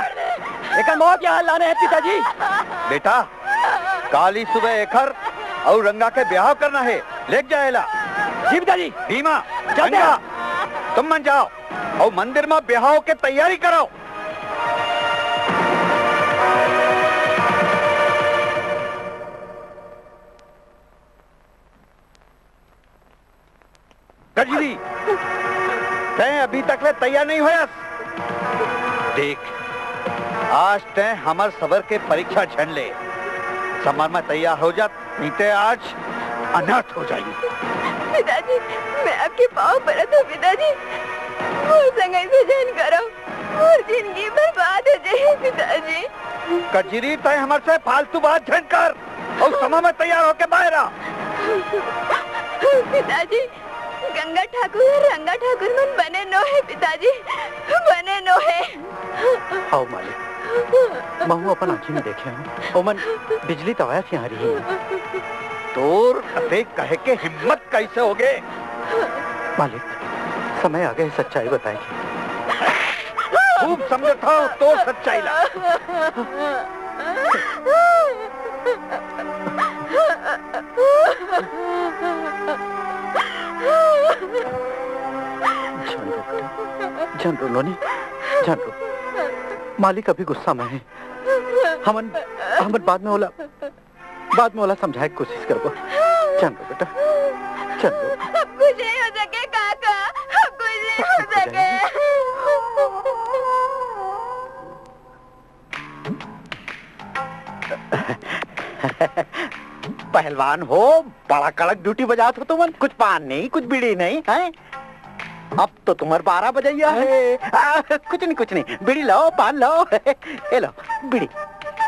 एकर मौत यहाँ लाने हैं पिताजी। बेटा, काली सुबह एकर अउ रंगा के ब्याह करना हे। लेके जाएला। जी पिताजी। भीमा, चलते हैं। रंगा, तुम मन जाओ अउ मंदिर में ब्याह के तैयारी करो। गजरी, तैं अभी तक ले तैयार नहीं होयस। देख, आज तैं हमर सबर के परीक्षा झन ले। समय में तैयार हो जा, नहीं ते आज अनर्थ हो जाही। पिताजी, मैं आपके पाँव परत हूँ पिताजी, मोर संग ऐसे झन करो, मोर जिंदगी बर्बाद हो जाही पिताजी। कजरी, तैं हमर से फालतू बात झन कर अउ समय में तैयार होके बाहर आ। पिताजी, गंगा ठाकुर अउ रंगा ठाकुर मन बने नो हे पिताजी, बने नो हे। हव मालिक, महूँ अपन आँखी में देखे हूँ, ओमन बिजली तवायस यहाँ रही। तोर अतेक कहे के हिम्मत कैसे होगे? मालिक, समय आगे हे सच्चाई बताए के। खूब समझत हव तोर सच्चाई ला। झन रो बेटा, झन रो नोनी, झन रो। मालिक अभी गुस्सा में हे। हमन, हमन बाद में ओला, बाद में ओला समझाए के कोशिश करबो। झन रो बेटा, झन रो। अब कुछ नहीं हो सके काका, अब कुछ नहीं हो सके। पहलवान हो, बड़ा कड़क ड्यूटी बजात हो तुमन। कुछ पान नहीं, कुछ बीड़ी नहीं, हैं? अब तो तुम्हर बारह बजैया हे। आ, कुछ नहीं, कुछ नहीं, बीड़ी लाओ, पान लाओ। ये लो, बीड़ी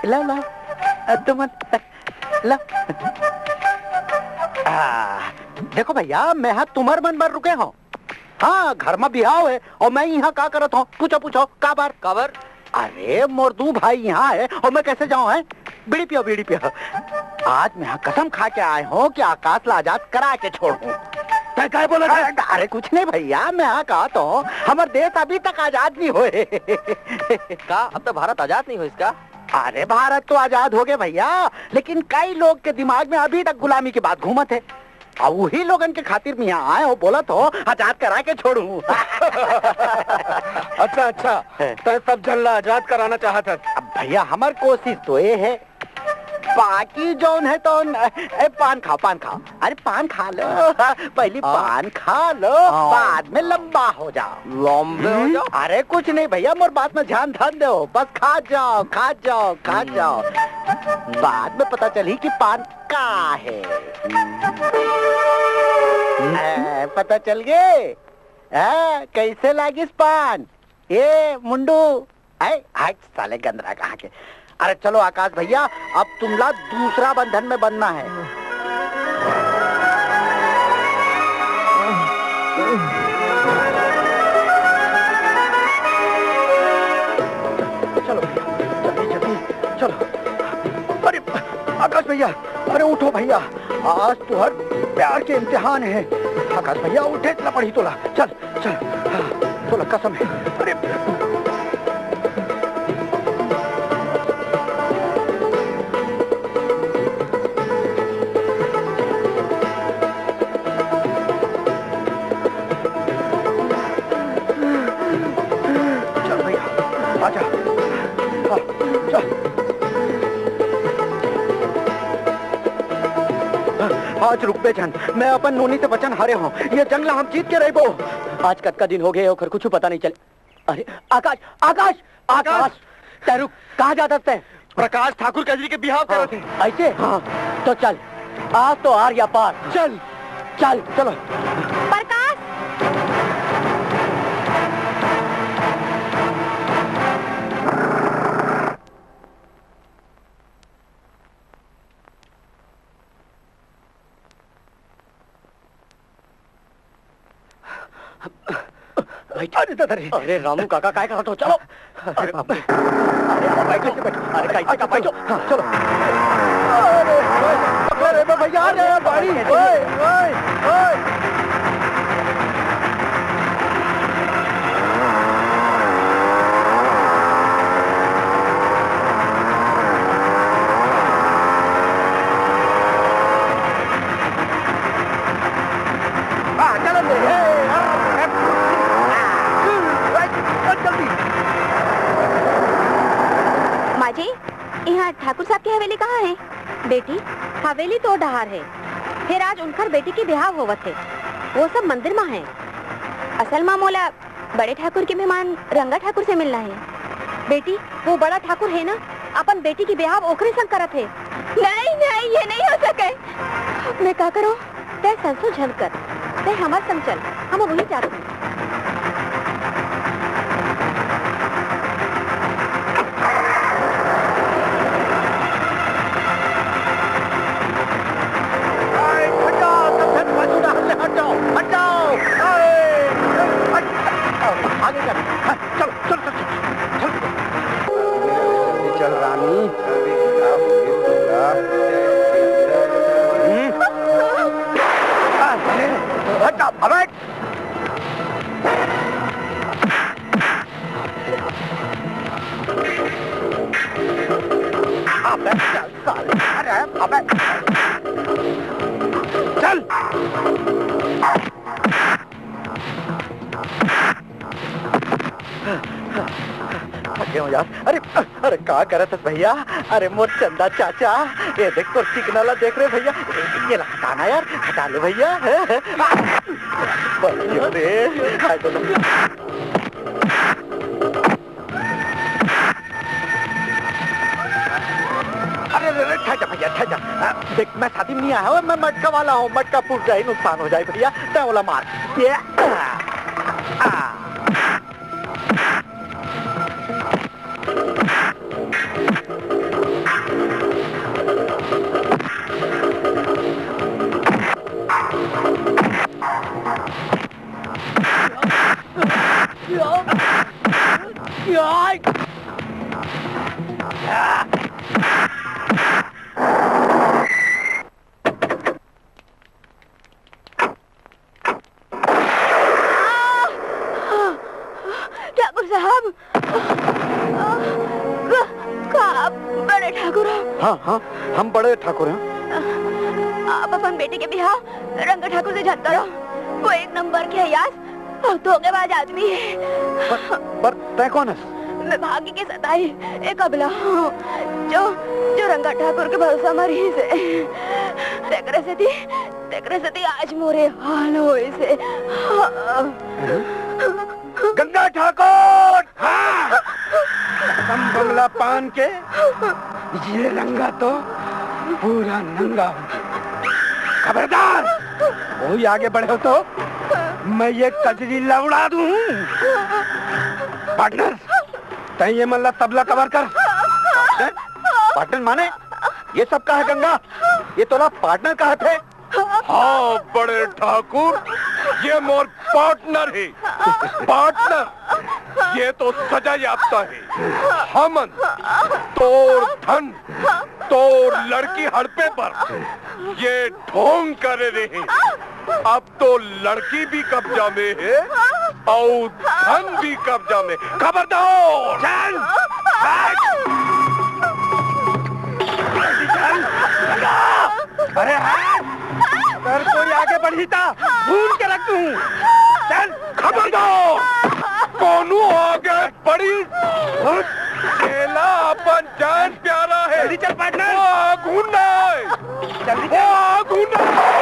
लाओ, लाओ। आ, तुमन ला। आ, देखो भैया, मैं हा तुम्हर मन बर रुके हूँ। हाँ, घर में बिहाव हे अउ मैं यहाँ का करत हूँ? पूछो, पूछो, काबर? काबर? अरे, मोर दू भाई यहाँ हे अउ मैं कैसे जाऊँ, हैं? बीड़ी पियो, बीड़ी पियो। आज मैं यहाँ कसम खा के आए हूँ कि आकाश ला आजाद करा के छोड़हूँ। तैं काय बोलत हस? अरे, अरे, कुछ नहीं भैया, मैं यहाँ कहत हूँ, हमर देश अभी तक आजाद नहीं होए। का अब तक भारत आजाद नहीं होइस का? अरे, भारत तो आजाद होगे भैया, लेकिन कई लोग के दिमाग में अभी तक गुलामी के बात घूमत हे। अउ उही लोगन के खातिर मैं यहाँ आए हूँ, बोलत हूँ, आजाद करा के छोड़हूँ। अच्छा, अच्छा, हैं। तैं सब झन ला आजाद कराना चाहत हस। अब भैया, हमर कोशिश तो ये हे, बाकी जौन हे तौन, ए, पान खाओ, पान खाओ। अरे, पान खा लो, पहली हाँ। पान खा लो, हाँ। बाद में लंबा हो जाओ। लंबे हो हम्म। जाओ? अरे, कुछ नहीं भैया, मोर बात में ध्यान, ध्यान दो, बस खा जाओ, खा जाओ, खा हम्म। जाओ। हम्म। बाद में पता चली कि पान का हे। हम्म। ए, पता चल गे? ए, कैसे लागिस पान? ए, मुंडू, ए, हट साले गंदरा कहाँ के। अरे चलो आकाश भैया, अब तुमला दूसरा बंधन में बंधना हे। चलो भैया, जल्दी, जल्दी, चलो। अरे आकाश भैया, अरे उठो भैया, आज तुहर प्यार के इम्तिहान हे। आकाश भैया, उठे ला पड़ी तोला। चल, चल, हाँ, तोला कसम हे। अरे। आजा। हाँ, चल। आज रुकबे झन, मैं अपन नोनी से वचन हारे हंव, ये जंग ला हम जीत के रहिबो। आज कतका दिन हो गए, ओकर कुछू पता नहीं चले। अरे आकाश, आकाश, आकाश, आकाश। तैं रुक, कहाँ जात हस तैं? प्रकाश ठाकुर कजरी के बिहाव करत हे। ऐसे? हाँ। तो चल, आज तो आर या पार। चल। चल। चलो। प्रकाश। अरे दादा रे। अरे रामू काका, काय करत हो? चलो। अरे बाप रे। अरे, अरे, बैठो, बैठो। अरे, कैसे का बैठो? हाँ, चलो। अरे, अरे, भैया, अरे, बाड़ी, ओए, ओए, ओए। हाँ, चलो दे। ए, आ, आ, आ, जल्दी। माँ जी, यहाँ ठाकुर साहब की हवेली कहाँ है? बेटी, हवेली तो डहार है, फिर आज उनकर बेटी की बिहाव होवत है, वो सब मंदिर मा है। असल मा मोला बड़े ठाकुर के मेहमान रंगा ठाकुर से मिलना है। बेटी, वो बड़ा ठाकुर है ना, अपन बेटी की बिहाव ओकरे संग करत है। नहीं, नहीं, ये नहीं हो सके। मैं का करूं? तै संसो झन कर, तै हमर संग चल, हम वहीं जात हन। हट जाओ, हट जाओ, हट जाओ। आगे कर। चलो, चलो, चलो, चलो, चलो। जल्दी चल रानी। हम्म। हट जा, अबे। अबे चल साले, अरे अबे। चल। थके हंव यार। अरे, अरे का करत हस भैया? अरे मोर चंदा चाचा, ये देख तोर चिकना ला देख रे भैया। ये ला हटा ना यार, हटा ले भैया। बस ये रे, हाय तो। अरे, अरे, अरे, ठहर जा भैया, ठहर जा। हाँ, देख, मैं शादी में नहीं आया हूँ, मैं मटका वाला हूँ। मटका फूट जाए, नुकसान हो जाए भैया, तै ओला मार। ये, आ, आ। ठाकुर साहब, का, का आप बड़े ठाकुर हो? हाँ, हाँ, हम बड़े ठाकुर हैं। आप अपन बेटी के बिहाव रंगा ठाकुर से झन करो, वो एक नंबर के अय्याश अउ धोखेबाज आदमी हे। पर, पर तै कोन हस? मैं भाग्य के सताई एक अबला हूँ, जो, जो रंगा ठाकुर के भरोसा म रहिस हे। तेकरे सेती, तेकरे सेती आज मोरे हाल होइस हे। हाँ। गंगा ठाकुर! हाँ। कसम बंगला पान के, ये रंगा तो पूरा नंगा हो गया। खबरदार, कोई आगे बढ़े हो तो मैं ये कजरी ला उड़ा दूं। पार्टनर, तैं ये मन ला तबला कवर कर। पार्टनर माने, ये सब का हे गंगा? ये तोला पार्टनर कहत हे? हाँ बड़े ठाकुर, ये मोर पार्टनर हे। पार्टनर, ये तो सजा याफ्ता हे। हमन तोर धन, तोर लड़की हड़पे बर ये ढोंग करे रहे। अब तो लड़की भी कब्जा में हे अउ धन भी कब्जा में। खबरदार! चल! हट! चल! अरे हट! अगर कोई आगे बढ़ी त भून के रख दूं। चल! खबरदार! कोनो आगे बढ़ी, तेला अपन जान प्यारा हे। जल्दी चल, partner। वो आगू ना आए। जल्दी वो चल। आगू ना आए।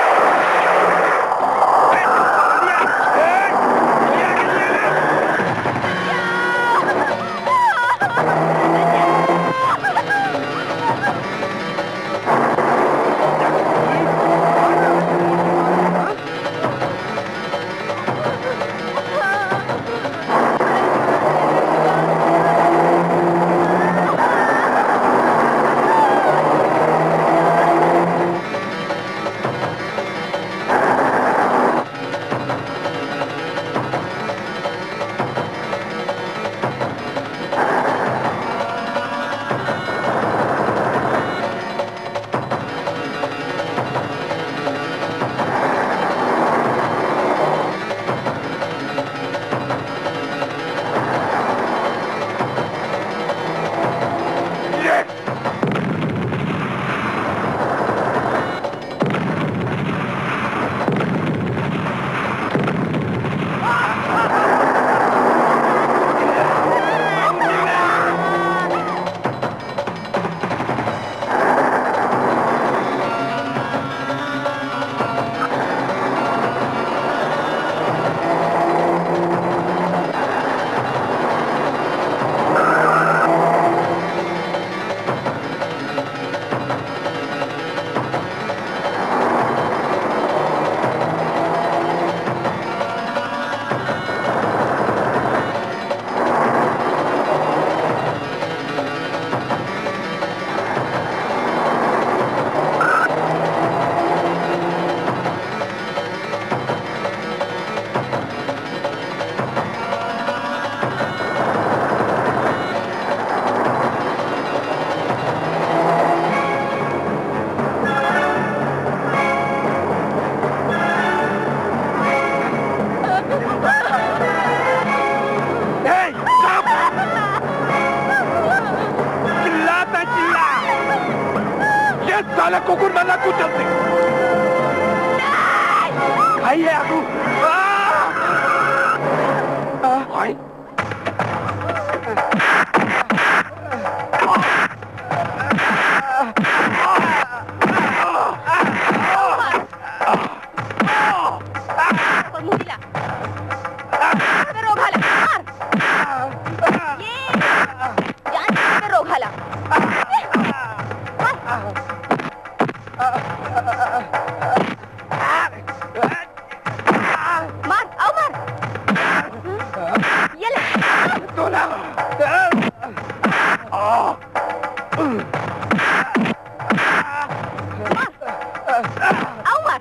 ए, चुप! चिल्ला त चिल्ला! ये साले कुकुर मन ला कुचल दे। आई है आगू। आ! आ! आई। पर मुंह मिला। पर रोघा ला, मार। ये। जान से रोघा ला। मार। मार, अउ मार। ये ले। मार। अउ मार।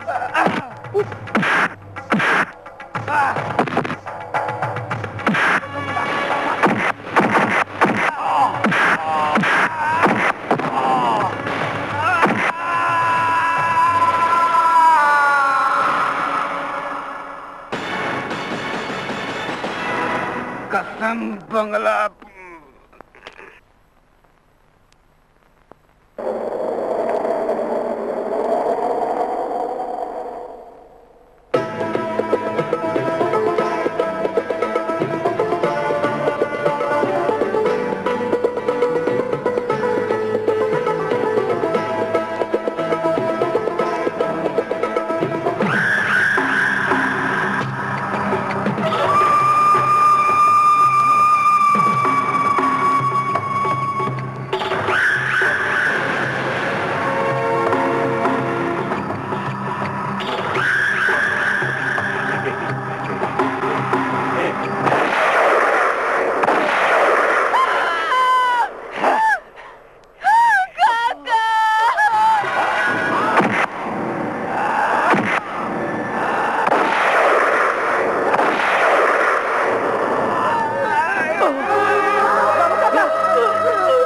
कसम बंगला।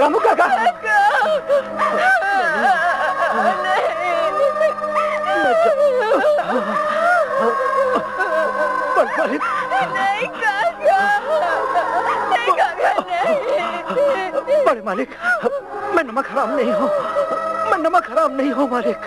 रामू काका! बड़े मालिक। नहीं काका, नहीं काका, नहीं। बड़े मालिक, मैं नमक हराम नहीं हूँ, मैं नमक हराम नहीं हूँ मालिक।